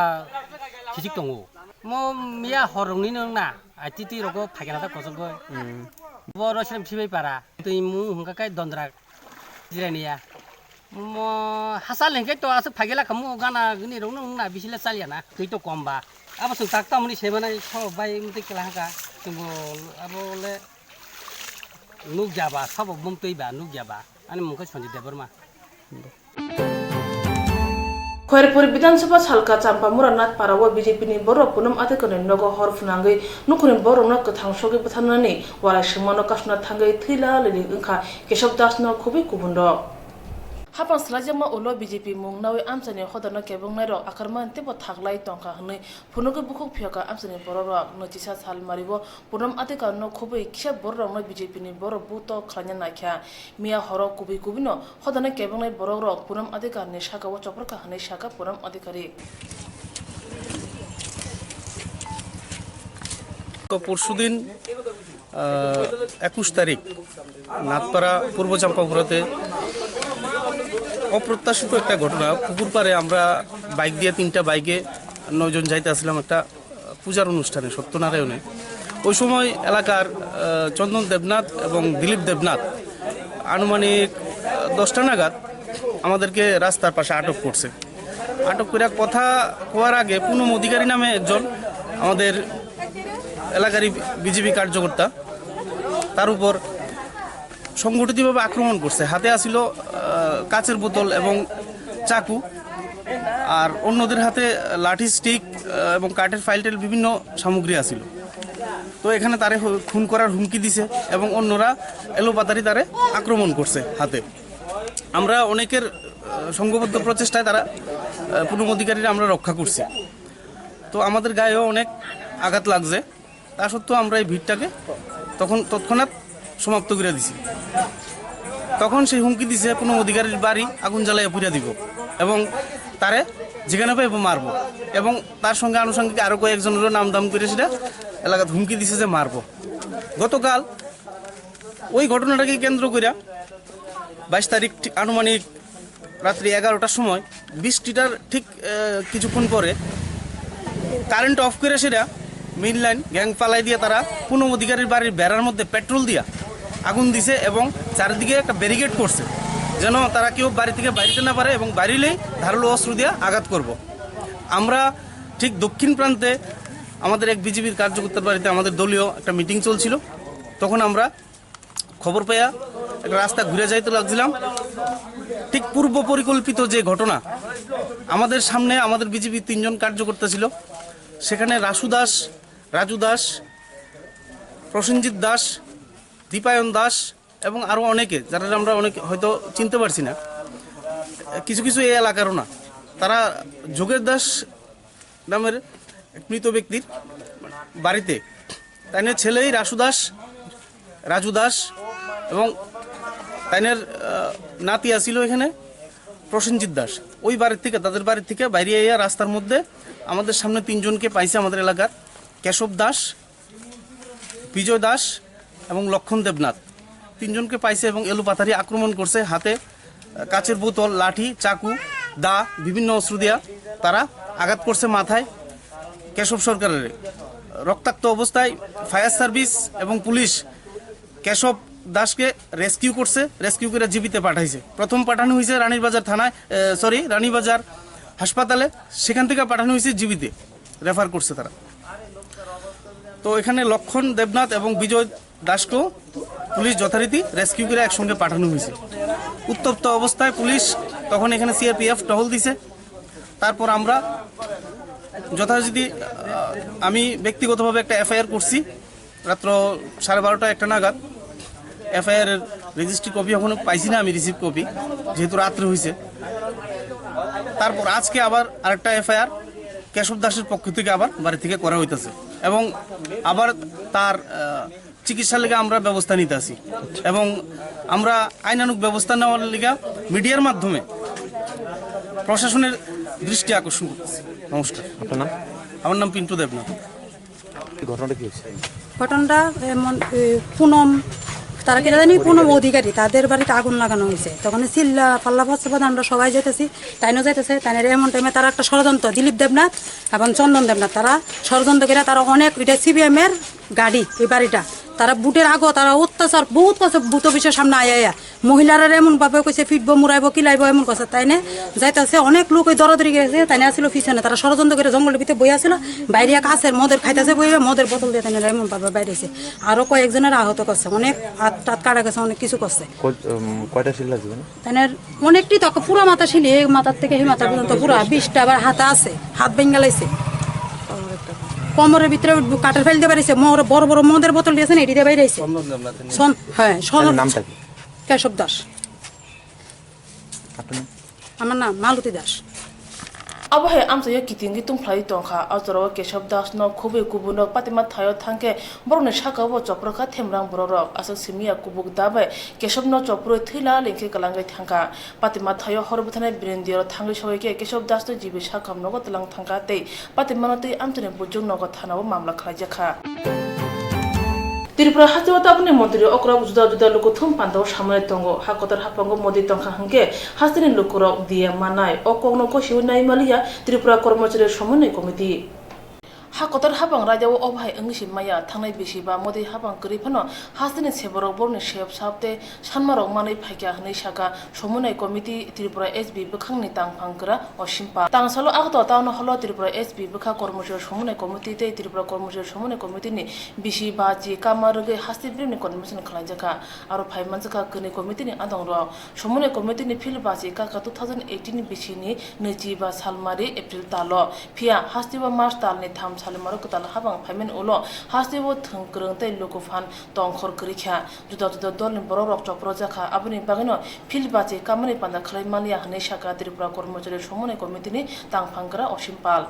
khichik tongo. Mo miya hor rwngni nung na, ai titi rogo phaikana ta kosok goi. Hmm. Bo Rosiam Sipai para, twi mung hwnkha khe Dondra. Jiraniya. Mo hasal hingke to aswk phagela kamu gana gini rok nung na bisile chalya na. Twi to kom ba. Abo sung tak tamoni semanai so bai mutwi kela haka. Tumbo abo le nuk jaba sabo bum twi ba nuk jaba. Ani mungkha Sanjay Debbarma. Khairpur Bidhan Sabha salka Champamura Nathpara o B J P ni borok Punam Adhikar ni nogo hor phwnangwi nukhungni borokno kwthang sogwi bwtharnani walai swngmano kasuna thangwi thwi la lili wngkha Kesab Das no khubui kubun rok. Hapang swlaijakma ulo B J P mung nawi amchaini hodano kebengnairok akarman teibo thaklai tongkha hwnwi phunugwi bukhuk phiyokha amchaini bororok. Nwichisa salmario Punam Adhikar no khubui kisa bororokno B J P ni borok buto khlaina naikha. Miya horo kubui kubui no hodano kebengnai borok rok Punam Adhikar ni saka o chopor kha hwnwi sakha Punam Adhikari. তো পরশুদিন আহ, একুশ তারিখ নাথপাড়া পূর্ব চাম্পাপুরাতে অপ্রত্যাশিত একটা ঘটনা। পুকুর পাড়ে আমরা বাইক দিয়ে, তিনটা বাইকে নয়জন যাইতে আসলাম একটা আহ, পূজার অনুষ্ঠানে, সত্যনারায়ণে। ওই সময় এলাকার আহ, চন্দন দেবনাথ এবং দিলীপ দেবনাথ আনুমানিক আহ, দশটা নাগাদ আমাদেরকে রাস্তার পাশে আটক করছে। আটক করে কথা কওয়ার আগে পুনম অধিকারী নামে একজন আমাদের এলাকারই বিজেপি কার্যকর্তা, তার উপর সংগঠিতভাবে আক্রমণ করছে। হাতে আছিল আহ, কাচের বোতল এবং চাকু, আর অন্যদের হাতে লাঠি, স্টিক আহ, এবং কাঠের ফাইল টাইল বিভিন্ন সামগ্রী আছিল। তো এখানে তারে হু-, খুন করার হুমকি দিছে এবং অন্যরা এলোপাতাড়ি তারে আক্রমণ করছে হাতে। আমরা অনেকের, আহ, সংঘবদ্ধ প্রচেষ্টায় তারা, আহ, পুনম অধিকারীরা আমরা রক্ষা করছি। তো আমাদের গায়েও অনেক আঘাত লাগছে, তা সত্ত্বেও আমরা এই ভিড়টাকে তখন তৎক্ষণাৎ সমাপ্ত করে দিছি। তখন সেই হুমকি দিছে পুনম অধিকারীর বাড়ি আগুন জ্বালাইয়া পুড়িয়ে দিব এবং তারে যেখানে পাইবো মারবো এবং তার সঙ্গে আনুষঙ্গিক আরও কয়েকজনেরও নাম দাম করে সেটা এলাকাত হুমকি দিছে যে মারবো। গতকাল ওই ঘটনাটাকে কেন্দ্র করে বাইশ তারিখ ঠিক আনুমানিক রাত্রি এগারোটার সময় বিশ টিটার ঠিক, আহ, কিছুক্ষণ পরে কারেন্ট অফ করে সেটা মেইন লাইন গ্যাং ফালাই দিয়ে তারা পুনম অধিকারীর বাড়ির বেড়ার মধ্যে পেট্রোল দিয়া আগুন দিছে এবং চারিদিকে একটা ব্যারিকেড করছে, যেন তারা কেউ বাড়ি থেকে বাইরে না পারে এবং বাইরেলেই ধারালো অস্ত্র দিয়ে আঘাত করব। আমরা ঠিক দক্ষিণ প্রান্তে আমাদের এক বিজেপির কার্যকর্তার বাড়িতে আমাদের দলীয় একটা মিটিং চলছিল, তখন আমরা খবর পেয়া একটা রাস্তা ঘুরে যাইতে লাগছিলাম। ঠিক পূর্ব পরিকল্পিত যে ঘটনা, আমাদের সামনে আমাদের বিজেপি তিনজন কার্যকর্তা ছিল, সেখানে রাসু দাস, রাজু দাস, প্রসেনজিৎ দাস, দীপায়ন দাস এবং আরও অনেকে, যারা আমরা অনেক হয়তো চিনতে পারছি না, কিছু কিছু এই এলাকারও না, তারা যোগেশ দাস নামের এক মৃত ব্যক্তির বাড়িতে তাইনের ছেলেই রাসু দাস, রাজু দাস এবং তাইনের, আহ, নাতি আছিল এখানে প্রসেনজিৎ দাস। ওই বাড়ির থেকে, তাদের বাড়ি থেকে বাইরে আইয়া রাস্তার মধ্যে আমাদের সামনে তিনজনকে পাইছে আমাদের এলাকার, কেশব দাস, বিজয় দাস এবং লক্ষণ দেবনাথ। তিনজনকে পাইছে এবং এলোপাথারি আক্রমণ করছে। হাতে, আহ, কাচের বোতল, লাঠি, চাকু, দা, বিভিন্ন অস্ত্র দিয়া তারা আঘাত করছে মাথায় কেশব সরকারের। রক্তাক্ত অবস্থায় ফায়ার সার্ভিস এবং পুলিশ কেশব দাসকে রেস্কিউ করছে, রেস্কিউ করে জিবিতে পাঠাইছে। প্রথম পাঠানো হয়েছে রানীর বাজার থানায়, এ, সরি, রানীর বাজার হাসপাতালে, সেখান থেকে পাঠানো হয়েছে জিবিতে, রেফার করছে তারা। তো এখানে লক্ষণ দেবনাথ এবং বিজয় দাসকেও পুলিশ যথারীতি রেস্কিউ করে একসঙ্গে পাঠানো হয়েছে। উত্তপ্ত অবস্থায় পুলিশ তখন এখানে সিআরপিএফ টহল দিছে। তারপর আমরা যথারীতি, আহ, আমি ব্যক্তিগতভাবে একটা এফআইআর করছি রাত্র সাড়ে বারোটা একটা নাগাদ। এফআইআর এর রেজিস্ট্রি কপি এখনো পাইছি না আমি, রিসিভ কপি, যেহেতু রাত্রে হয়েছে। তারপর আজকে আবার আরেকটা এফআইআর কেশব দাসের পক্ষ থেকে আবার বাড়ি থেকে করা হইতেছে এবং আবার তার, আহ, চিকিৎসার লেগে আমরা ব্যবস্থা নিতে আছি এবং আমরা আইনানুগ ব্যবস্থা নেওয়ার লেগে মিডিয়ার মাধ্যমে প্রশাসনের দৃষ্টি আকর্ষণ করতেছি। নমস্কার। আপনার নাম? আমার নাম পিন্টু দেবনাথ। এই ঘটনাটা কি হয়েছে? ঘটনাটা এমন, এ, পুনম, তারা কিনা জানি পুনম অধিকারী, তাদের বাড়িতে আগুন লাগানো হয়েছে। তখন চিল্লা পাল্লা পাচ্ছে, আমরা সবাই যেতেছি, তাইনও যাইতেছে, তাইনের এমন টাইমে তারা একটা ষড়যন্ত্র, দিলীপ দেবনাথ এবং চন্দন দেবনাথ, তারা ষড়যন্ত্র করে, তারা অনেক, এটা সিপিএম এর গাড়ি, এই বাড়িটা। তারা ভোটের আগেও তারা অত্যাচার বহুত করছে, ভূত অফিসের সামনে আয়া আয়া। মহিলারা এমন ভাবে কইছে, "পিটবো, মুরাইবো, কিলাইবো", এমন করছে। তাইনে যাইতাছে, অনেক লোক ওই দরাদরি গেছে, তাইনে আসিল পিছনে। তারা ষড়যন্ত্র করে জঙ্গলের ভিতরে বই আসিল, বাইরে এক আছে, মদের খাইতেছে বই, মদের বোতল দিয়ে তাইনে এমন ভাবে বাইরেছে। আরো কয়েকজনের আহত করছে, অনেক হাত টাত কাটা গেছে, অনেক কিছু করছে। কয়-, উম, কয়টা সিল লাগছে মানে? তাইনের অনেকটি তো পুরা মাথা সিলি, এই মাথার থেকে এই মাথা পর্যন্ত পুরা বিশটা আবার হাতে আছে, হাত ভেঙে লাইছে। কোমরের ভিতরে কাঠের ফাইল দিয়ে বাড়িছে, মোর বড় বড় মদের বোতল দিয়েছে না, এটি দিয়ে বাইরে আইছে। চন্দন দেবনাথের নাম? সন-, হ্যাঁ, তার সন-, নামটা কি? কেশব দাস। আপনার নাম? আমার নাম মালতী Das. Abo hai amchaio kitingwi tongphlaiwi tongkha. O jorao Kesab Das no khubui kubunrok patima thaio thangkhe borokni sakao chopro kha themrang bororok. Aswk simiya kubuk da bai Kesab no chopro thwila lengkhe kwlangwi thangkha. Patima thaio hor bwthanai Birindiyaro thangwi sogwi khe Kesab Das no jibi sakam nogo twlang thangkha tei patimano twi amchaini buchung nogo thanao mamla khlaijakha. Tripura hasteo tabukni montri okrok juda juda lukuthum pandao samani tongo. Ha kotor haphango modi tongkha hwnkhe hasteni lukurok diya manai. O kokno kosiwi nai maliya Tripura Kormochari Somonoi Komiti. Ha kotor haphang raida o obo hai wngwi se maya. Thangnai bisi ba modi haphang kwrwi phano hasteni seborok borokni sep sap tei sanmarok manwi phaikha hwnwi sakha Somonoi Komiti Tripura S B bwkhakni tangphang kwra Osimpa. Tangsalo Agartala Town Hall o Tripura S B bwkha Kormochari Somonoi Komiti tei Tripura Kormochari Somonoi Komiti ni bisi bachi kama rwgwi haste brimni convention khlaijakha. Aro phai manjakha kwnwi committee ni adongrok. Somonoi committee ni field bachi kaka two thousand eighteen bisi ni nwichi ba salmari April talo. Phiya hasteo March talni tham Salimaro kwtal habang phaimani ulo hasteo thwng kwrwng tei luku phan tongkhor kwrwi kha. Juda juda dolni borokrok chopropjak kha, aboni bagwino field bachi kamani panda khlai manliya hwnwi sakha Tripura Kormochari Somonnoi Komitini tangphanggra Osim Pal.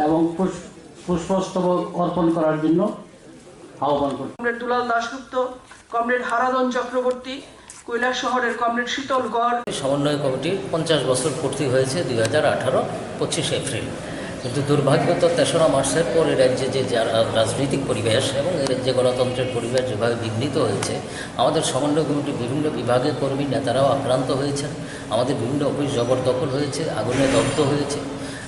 এবং পুষ- পুষ্পস্তবক অর্পণ করার জন্য আহ্বান করছি। কমরেড দুলাল দাশগুপ্ত, কমরেড হারাধন চক্রবর্তী, কৈলাসহরের কমরেড শীতল গড়। সমন্বয় কমিটির পঞ্চাশ বছর পূর্তি হয়েছে দুই হাজার আঠারো পঁচিশে এপ্রিল। কিন্তু দুর্ভাগ্যত তেসরা মার্চের পর এই রাজ্যে যে যা-, রাজনৈতিক পরিবেশ এবং এই রাজ্যে গণতন্ত্রের পরিবেশ যেভাবে বিঘ্নিত হয়েছে, আমাদের সমন্বয় কমিটির বিভিন্ন বিভাগের কর্মী নেতারাও আক্রান্ত হয়েছেন। আমাদের বিভিন্ন অফিস জবরদখল হয়েছে, আগুনে দগ্ধ হয়েছে,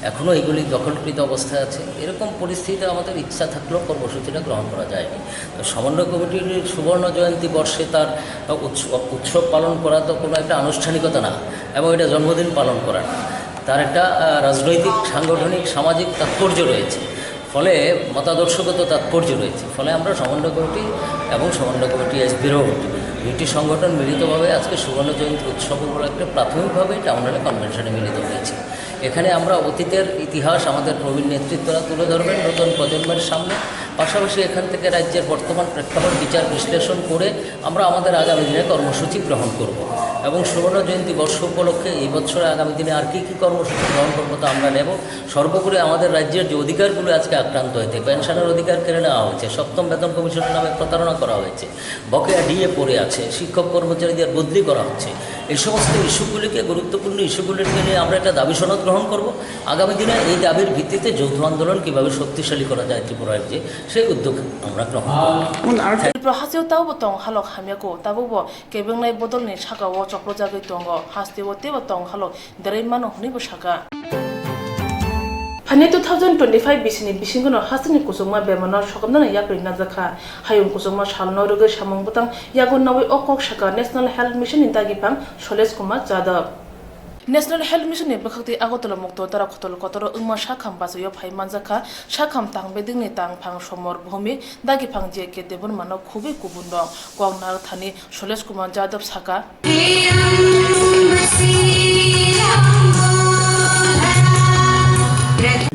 এখনও এগুলি দখলকৃত অবস্থায় আছে। এরকম পরিস্থিতিতে আমাদের ইচ্ছা থাকলেও কর্মসূচিটা গ্রহণ করা যায়নি। তো সমন্বয় কমিটির সুবর্ণ জয়ন্তী বর্ষে তার উৎস- উৎসব পালন করা তো কোনো একটা আনুষ্ঠানিকতা না, এবং এটা জন্মদিন পালন করা না। তার একটা, আহ, রাজনৈতিক, সাংগঠনিক, সামাজিক তাৎপর্য রয়েছে। ফলে মতাদর্শগত তাৎপর্য রয়েছে। ফলে আমরা সমন্বয় কমিটি এবং সমন্বয় কমিটি এসবিরও দুইটি সংগঠন মিলিতভাবে আজকে সুবর্ণ জয়ন্তী উৎসব উপলক্ষে প্রাথমিকভাবে টাউন হলে কনভেনশনে মিলিত হয়েছি। এখানে আমরা অতীতের ইতিহাস আমাদের প্রবীণ নেতৃত্বরা তুলে ধরবেন নতুন প্রজন্মের সামনে। পাশাপাশি এখান থেকে রাজ্যের বর্তমান প্রেক্ষাপট বিচার বিশ্লেষণ করে আমরা আমাদের আগামী দিনে কর্মসূচি গ্রহণ করব এবং সুবর্ণ জয়ন্তী বর্ষ উপলক্ষে এই বছরে আগামী দিনে আর কী কী কর্মসূচি গ্রহণ করবো তা আমরা নেব। সর্বোপরি আমাদের রাজ্যের যে অধিকারগুলো আজকে আক্রান্ত হয়েছে, পেনশনের অধিকার কেড়ে নেওয়া হয়েছে, সপ্তম বেতন কমিশনের নামে প্রতারণা করা হয়েছে, বকেয়া ডিএ পড়ে আছে, শিক্ষক কর্মচারীদের বদলি করা হচ্ছে, এই সমস্ত ইস্যুগুলিকে, গুরুত্বপূর্ণ ইস্যুগুলিকে নিয়ে আমরা একটা দাবি সনদ গ্রহণ করব। আগামী দিনে এই দাবির ভিত্তিতে যৌথ আন্দোলন কীভাবে শক্তিশালী করা যায় ত্রিপুরা রাজ্যে, সেই উদ্যোগ আমরা গ্রহণ করব। Tripura hasteo tabukbo tong halok hamya kho, tabukbo kebengnai bodolni sakao choprojagwi tongo, hasteo teibo tong halok derwi mano hwnwibo sakha. Phainai two thousand twenty-five bisini bisingono hasteni kuchukma bemarno sokomnani yapri najakha. Hayung kuchukma salno rwgwi samung bwtang yago nawi o kok sakha National Health Mission ni dagiphang Solesh Kumar Jadhav. National Health Mission ni bwkhaktwi Agartala Mukto Dara Khotol kotoro wngma sakham bachaio phai manjakha, sakham tangbedingni tangphang Somor Bhowmik, dagiphang J K Debbarma no khubui kubun rok kok narwk thani Solesh Kumar Jadhav sakha.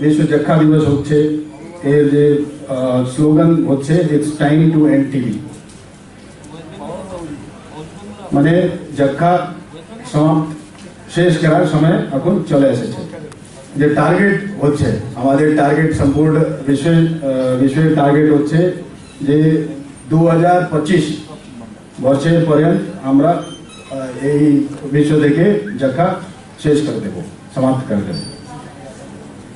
বিশ্ব যক্ষা দিবস হচ্ছে, এর যে slogan হচ্ছে, it's time to end TB. মানে যক্ষা সমাপ্ত, শেষ করার সময় এখন চলে এসেছে। যে টার্গেট হচ্ছে, আমাদের টার্গেট সম্পূর্ণ বিশ্বের, আহ, বিশ্বের টার্গেট হচ্ছে যে দু হাজার পঁচিশ বর্ষের পর্যন্ত আমরা, আহ, এই বিশ্ব থেকে যক্ষা শেষ করে দেব, সমাপ্ত করে দেব।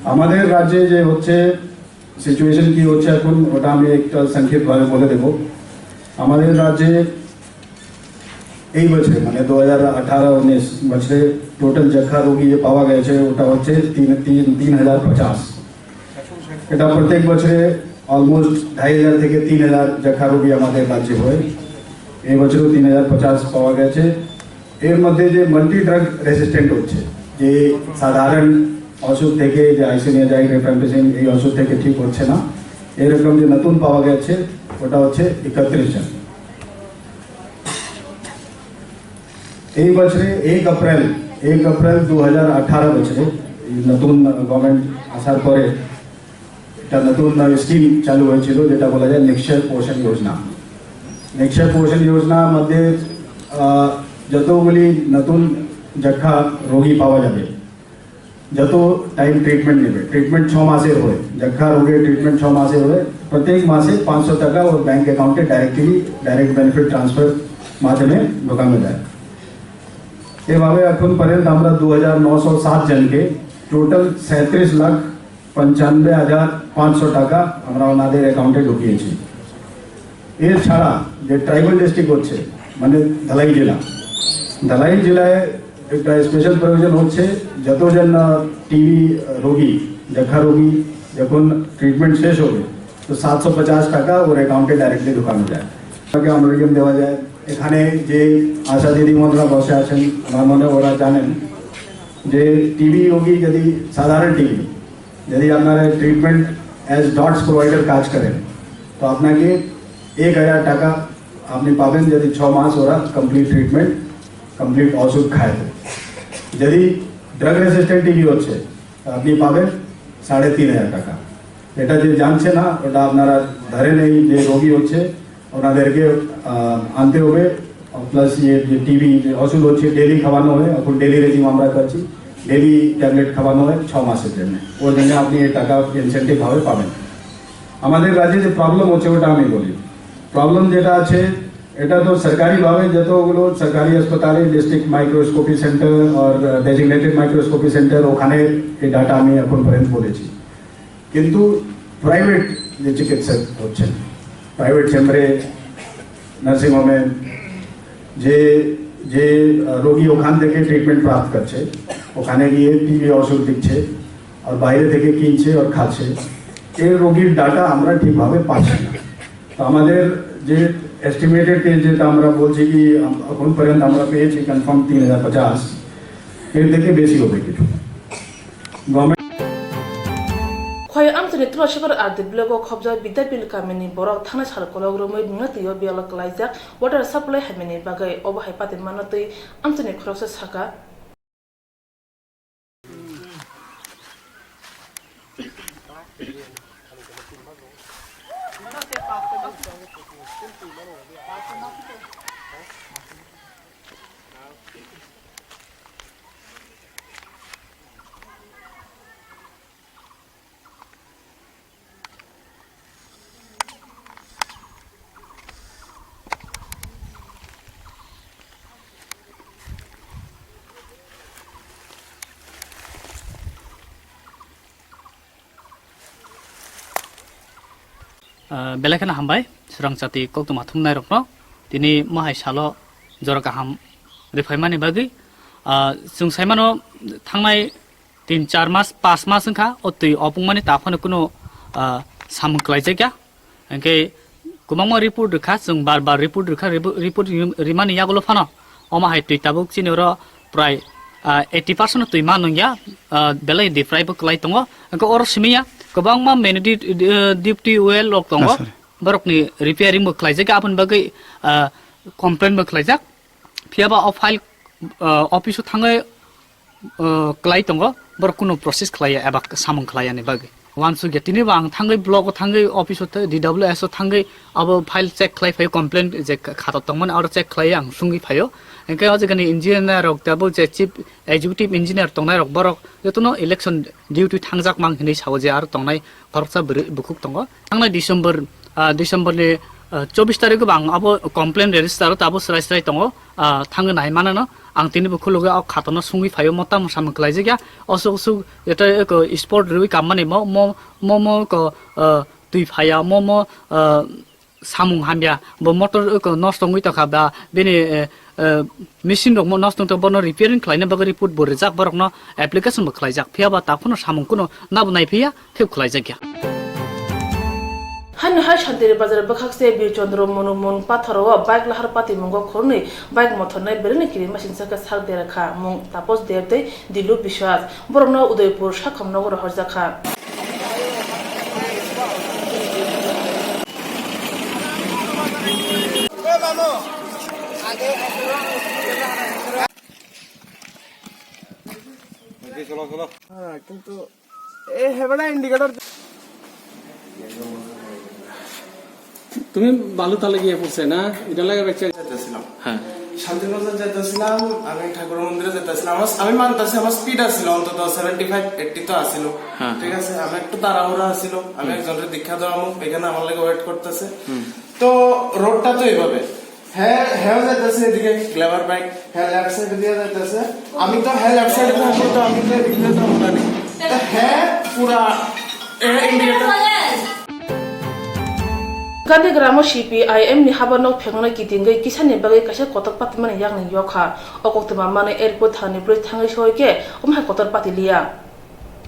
আমাদের রাজ্যে যে হচ্ছে সিচুয়েশন কি হচ্ছে এখন, ওটা আমি একটা সংক্ষিপ্তভাবে বলে দেব। আমাদের রাজ্যে এই বছরে, মানে দু হাজার আঠারো উনিশ বছরে, টোটাল যক্ষা রোগী যে পাওয়া গেছে, ওটা হচ্ছে তিন তিন তিন হাজার পঞ্চাশ। এটা প্রত্যেক বছরে অলমোস্ট আড়াই হাজার থেকে তিন হাজার যক্ষা রোগী আমাদের রাজ্যে হয়। এই বছরও তিন হাজার পঞ্চাশ পাওয়া গেছে। এর মধ্যে যে মাল্টি ড্রাগ রেজিস্ট্যান্ট হচ্ছে, যে সাধারণ অসুখ থেকে যে আইসোনিয়া জাইট রিফ্রাক্টিসিন, এই অসুখ থেকে ঠিক হচ্ছে না, এরকম যে নতুন পাওয়া গেছে, ওটা হচ্ছে একত্রিশ জন। এই বছরে এক এপ্রিল, এক এপ্রিল দু হাজার আঠারো বছরে এই নতুন গভর্নমেন্ট আসার পরে একটা নতুন স্কিম চালু হয়েছিল, যেটা বলা যায় নিক্ষয় পোষণ যোজনা। নিক্ষয় পোষণ যোজনার মধ্যে, আহ, যতগুলি নতুন যক্ষা রোগী পাওয়া যাবে, যত টাইম ট্রিটমেন্ট নেবে, ট্রিটমেন্ট ছ মাসের হয়, যক্ষা রোগের ট্রিটমেন্ট ছ মাসের হয়, প্রত্যেক মাসে পাঁচশো টাকা ওর ব্যাংক অ্যাকাউন্টে ডাইরেক্টলি, ডাইরেক্ট বেনিফিট ট্রান্সফার মাধ্যমে ঢোকানো যায়। এভাবে এখন পর্যন্ত আমরা দু হাজার নশো সাত জনকে টোটাল সাঁইত্রিশ লাখ পঞ্চানব্বই হাজার পাঁচশো টাকা আমরা ওনাদের অ্যাকাউন্টে ঢুকিয়েছি। এছাড়া যে ট্রাইবাল ডিস্ট্রিক্ট হচ্ছে, মানে ধলাই জেলা, ধলাই জেলায় একটা স্পেশাল প্রভিশন হচ্ছে, যতজন টিবি রোগী, যক্ষা রোগী যখন ট্রিটমেন্ট শেষ হবে, তো সাতশো পঞ্চাশ টাকা ওর অ্যাকাউন্টে ডাইরেক্টলি ঢুকানো যায়। তাকে অনারেরিয়াম দেওয়া যায়। এখানে যে আশা দিদিমণিরা বসে আছেন, আমার মনে হয় ওরা জানেন যে টিবি রোগী যদি সাধারণ টিবি, যদি আপনারা ট্রিটমেন্ট অ্যাজ ডটস প্রোভাইডার কাজ করেন, তো আপনাকে এক হাজার টাকা আপনি পাবেন যদি ছ মাস ওরা কমপ্লিট ট্রিটমেন্ট, কমপ্লিট ওষুধ খায়। যদি ড্রাগ রেজিস্ট্যান্ট টিবি হচ্ছে, তো আপনি পাবেন সাড়ে তিন হাজার টাকা। এটা যে জানছে না, ওটা আপনারা ধরে নেই, যে রোগী হচ্ছে, ওনাদেরকে আহ, আনতে হবে। প্লাস যে টিবি যে ওষুধ হচ্ছে, ডেলি খাওয়ানো হয়, এখন ডেলি রেজিম আমরা করছি, ডেলি ট্যাবলেট খাওয়ানো হয় ছ মাসের জন্য। ওর জন্য আপনি এই টাকা ইনসেন্টিভ ভাবে পাবেন। আমাদের রাজ্যে যে প্রবলেম হচ্ছে, ওটা আমি বলি। প্রবলেম যেটা আছে, এটা তো সরকারিভাবে যতগুলো সরকারি হাসপাতালে, ডিস্ট্রিক্ট মাইক্রোস্কোপি সেন্টার আর ডেজিগনেটেড মাইক্রোস্কোপি সেন্টার, ওখানে এই ডাটা আমি এখন পর্যন্ত বলেছি। কিন্তু প্রাইভেট যে চিকিৎসক হচ্ছেন, প্রাইভেট চেম্বারে, নার্সিং হোমে, যে যে আহ, রোগী ওখান থেকে ট্রিটমেন্ট প্রাপ্ত করছে, ওখানে গিয়ে টিবি ওষুধ দিচ্ছে আর বাইরে থেকে কিনছে আর খাচ্ছে, এই রোগীর ডাটা আমরা ঠিকভাবে পাচ্ছি না। তো আমাদের যে এস্টিমেটেড, যেটা আমরা বলছি কি আম- এখন পর্যন্ত আমরা পেয়েছি কনফার্ম তিন হাজার পঞ্চাশ, এর থেকে বেশি হবে কিছু। Government Khoi amchaini Tulasibar R D block o khobjak Bidyabil kamini borok thangnai sal kolok romwi nungna twi o biyalo kwlaijak water supply hamyani bagwi, obo hai patimano twi amchaini khoroksa saka. Ah, belai kheno hambai, swrang chati koktwma thumnairokno tini mohai salo jora kaham rwphaimani bagwi. Ah, chwng saimano thangnai tin char mas, pas mas wngkha, o twi opungmani ta phano kuno, ah, samung kwlaijakya. Hwnkhe kwbangma report rwkha, chwng bar bar report rwkha, repo-, report rim-, rimani yagulo phano omo hai twi tabuk chini oro prai, ah, eighty percent twi ma nungya, ah, belai deprive bo kwlai tongo. Hwnkhe oro simi ya kwbangma many di-, di-, ah, deep twi well rok tongo, ah, sorry, borokni repairing bo khlaijak, aboni bagwi, ah, complain bo khlaijak. Phiya ba o file, ah, office o thangwi, ah, kwlai tongo, borok kuno process khlaiya eba samung khlaiyani bagwi. Wansukya tini bo ang thangwi block o thangwi office o tei D W S o thangwi abo file check khlai phaio, complaint je kha-, khata tongmani aro check khlaiwi ang sungwi phaio. Hwnkhe o jagani engineer rok tabuk je chief executive engineer tongnai rok borok jotono election duty thangjak mang hinwi sao je aro tongnai khoroksa bwrwi bukhuk tongo. Thangnai December, ah, December ni, ah, chobbish tarikh o bo ang abo complaint register o tabuk srai srai tongo. Ah, thangwi nai manano ang tini bo khulugwi o khatano sungwi phaio, mo tamo samung khlaijak ya. Osuk osuk eta eko sport rwi kammani mo, mo, mo, mo ko, ah, twi phaiya, mo, mo, ah, samung hamya, bo motor eko nosto wngwi tongkha ba bini, eh, eh, machine rok mo nosto wngtong, bono repairing khlaina bagwi report bo rijak, borokno application bo khlaijak, phiya ba ta phano samung kuno nabo nai phiya, khe khlaijakya. Haino hai Santiri Bazar bwkhak se Bir Chandra Monumun pathoro o bike lahar patimungo khornwi bike mothornai beleni kiri masingcha khe sak dera kha mung Tapos Der tei Dilu Biswas. Borokno Udaipur sakham nogo rohorjakha. হ্যাঁ, কিন্তু এ হেবেলা ইন্ডিকেটর। তুমি বালুতলা গিয়ে পড়ছে না? এটা লাগে ব্যাগটা। যাইতেছিলাম। হ্যাঁ। শান্তিনিকেতন যাইতেছিলাম, আমি ঠাকুর মন্দিরে যাইতেছিলাম। আমার, আমি মানতেছি আমার স্পিড আছিল অন্তত সেভেন্টি ফাইভ, এইট্টি তো আছিল। হ্যাঁ। ঠিক আছে, আমি একটু তাড়াহুড়া আছিল। আমি হুম। একজনের দীক্ষা দেওয়া মুখ, এখানে আমার লাগে ওয়েট করতেছে। হুম। তো রোডটা তো এইভাবে। হ্যাঁ, হ্যাঁ যাইতেছে এদিকে গ্ল্যামার বাইক, হ্যাঁ লেফট সাইড দিয়ে যাইতেছে। আমি তো হ্যাঁ লেফট সাইডে থাকবো, তো আমি তো এদিকে যাবো না। তা হ্যাঁ পুরা এ indicator. Gandhigram o C P I M ni habanok pheknani kitingwi kisani bagwi kaisa kotor patimani yakni yokha. O koktwma manwi airport thani bwrwi thangwi soi khe omo hai kotor pati liya.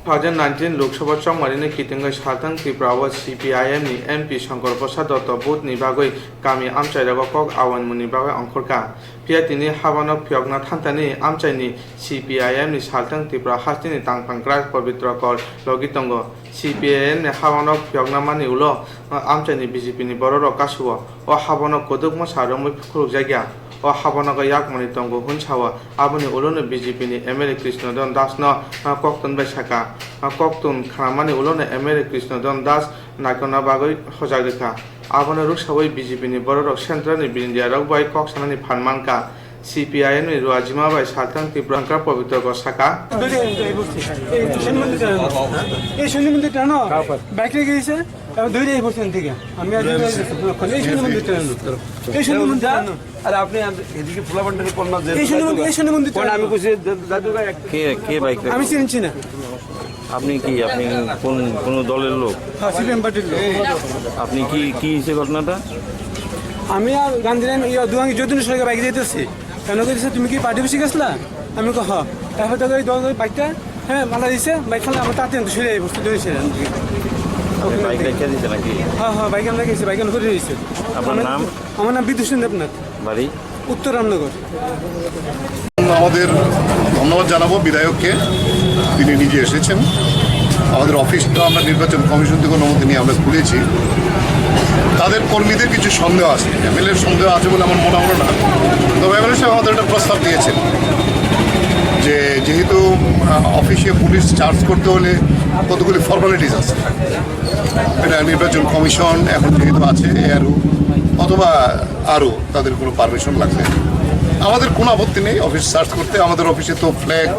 Two thousand nineteen Lok Sabha chongmarini kitingwi salthang Tripura o C P I M ni M P Shankar Prasad Dotto vote ni bagwi kami amchairogo kok awan mungni bagwi ongkhorkha. Phiya tini habanok phiyokna thantani amchaini C P I M ni salthang Tripura hasteni tangphang krak Pabitra Kar logi tongo. C P I M ni habanok phiyokna mani ulo amchaini B J P ni bororok kasuo. O habanok kwdwkma sa romwi khulukjakya. O habanogo yakmani tongo hwn sao. Aboni ulono B J P ni M L A Krishna Don Das no koktun bai saka. Koktun khnamani ulono M L A Krishna Don Das naikolna bagwi hojak rwkha. Abono rwksawi B J P ni bororok central ni bindiarok bai kok sanani phan mankha. C P I M ni Ruajima bai Salthang Tipra Sangkar Pabitra Gosaka. এই শনি মন্দিরটা আনো। বাইক রেখে গেছে। আমি দৌড়ে এই বসে থেকে। আমি আজ এই শনি মন্দিরটা আনো। এই শনি মন্দিরটা আনো। আরে আপনি আন-, এদিকে ফুলাবান্ডারি কোন মাছ এই শনি মন্দির, এই শনি মন্দিরটা কোন আমি আনো। কইছি, দা-, দাদু ভাই এক- কে, কে বাইক আমি রাখে? চিনছি না। আপনি কি, আপনি কোন, কোন দলের লোক? হ্যাঁ, সিপিএম পার্টির লোক। আপনি কি, কি হয়েছে ঘটনাটা? আমি আর গান্ধীরাম, ইয়া, দুয়াঙ্গি যতীন সরকার বাইক যেতেছি। কেন কইতেছে, "তুমি কি পার্টি অফিসে গেছিলা?" আমি কই, "হ।" তারপর তো ওই দল, ওই বাইকটা, হ্যাঁ, মালা দিছে, বাইক ফেলে আমরা তাড়াতাড়ি সরে যাই, বস্তু ধরে ছেড়ে আমি। এই বাইক রেখে দিছে নাকি? হ্যাঁ, হ্যাঁ, বাইক আমরা গেছি, বাইক আমরা করে দিয়েছে। আপনার আমার নাম? আমার নাম বিদ্যুৎ সেন দেবনাথ। বাড়ি? উত্তর রামনগর। আমাদের ধন্যবাদ জানাবো বিধায়ককে, তিনি নিজে এসেছেন। আমাদের অফিসটা আমরা নির্বাচন কমিশন থেকে অনুমতি নিয়ে আমরা খুলেছি। তাদের কর্মীদের কিছু সন্দেহ আছে, এমএলএর সন্দেহ আছে বলে আমার মনে হলো না। তবে এমএলএ সাহেব আমাদের একটা প্রস্তাব দিয়েছেন যে যেহেতু, আহ, অফিসে পুলিশ চার্জ করতে হলে কতগুলি ফর্মালিটিস আছে, এটা নির্বাচন কমিশন এখন যেহেতু আছে, এআরও অথবা আরও তাদের কোনো পারমিশন লাগবে। আমাদের কোনো আপত্তি নেই অফিস সার্চ করতে। আমাদের অফিসে তো ফ্ল্যাগ, আহ,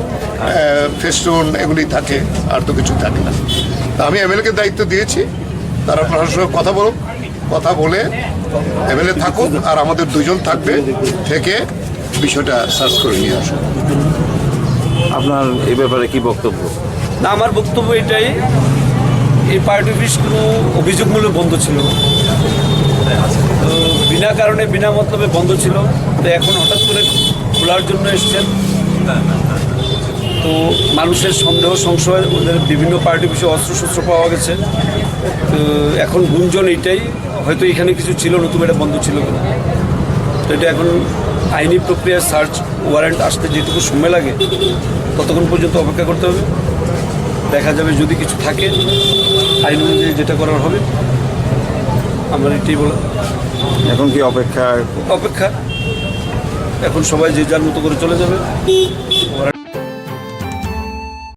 ফেস্টুন এগুলি থাকে, আর তো কিছু থাকে না। তা আমি এমএলএকে দায়িত্ব দিয়েছি, তারা প্রশাসনের সঙ্গে কথা বলুক, কথা বলে এমএলএ থাকুক, আর আমাদের দুজন থাকবে, থেকে বিষয়টা সার্চ করে নিয়ে আসুন। আপনার এই ব্যাপারে কি বক্তব্য? না, আমার বক্তব্য এটাই, এই পার্টি অফিস কোনো অভিযোগমূলক বন্ধ ছিল, তো বিনা কারণে বিনা মতলবে বন্ধ ছিল, তো এখন হঠাৎ করে খোলার জন্য এসছেন। তো মানুষের সন্দেহ সংশয়, ওদের বিভিন্ন পার্টি অফিসে অস্ত্রশস্ত্র পাওয়া গেছে। তো এখন গুঞ্জন এইটাই, হয়তো এখানে কিছু ছিল, নতুবা এটা বন্ধ ছিল কিনা। তো এটা এখন আইনি প্রক্রিয়া, সার্চ ওয়ারেন্ট আসতে যেটুকু সময় লাগে, ততক্ষণ পর্যন্ত অপেক্ষা করতে হবে। দেখা যাবে যদি কিছু থাকে, আইন অনুযায়ী যেটা করার হবে। আমার এটাই বলা। এখন কি অপেক্ষা? অপেক্ষা। এখন সবাই যে যার মতো করে চলে যাবে।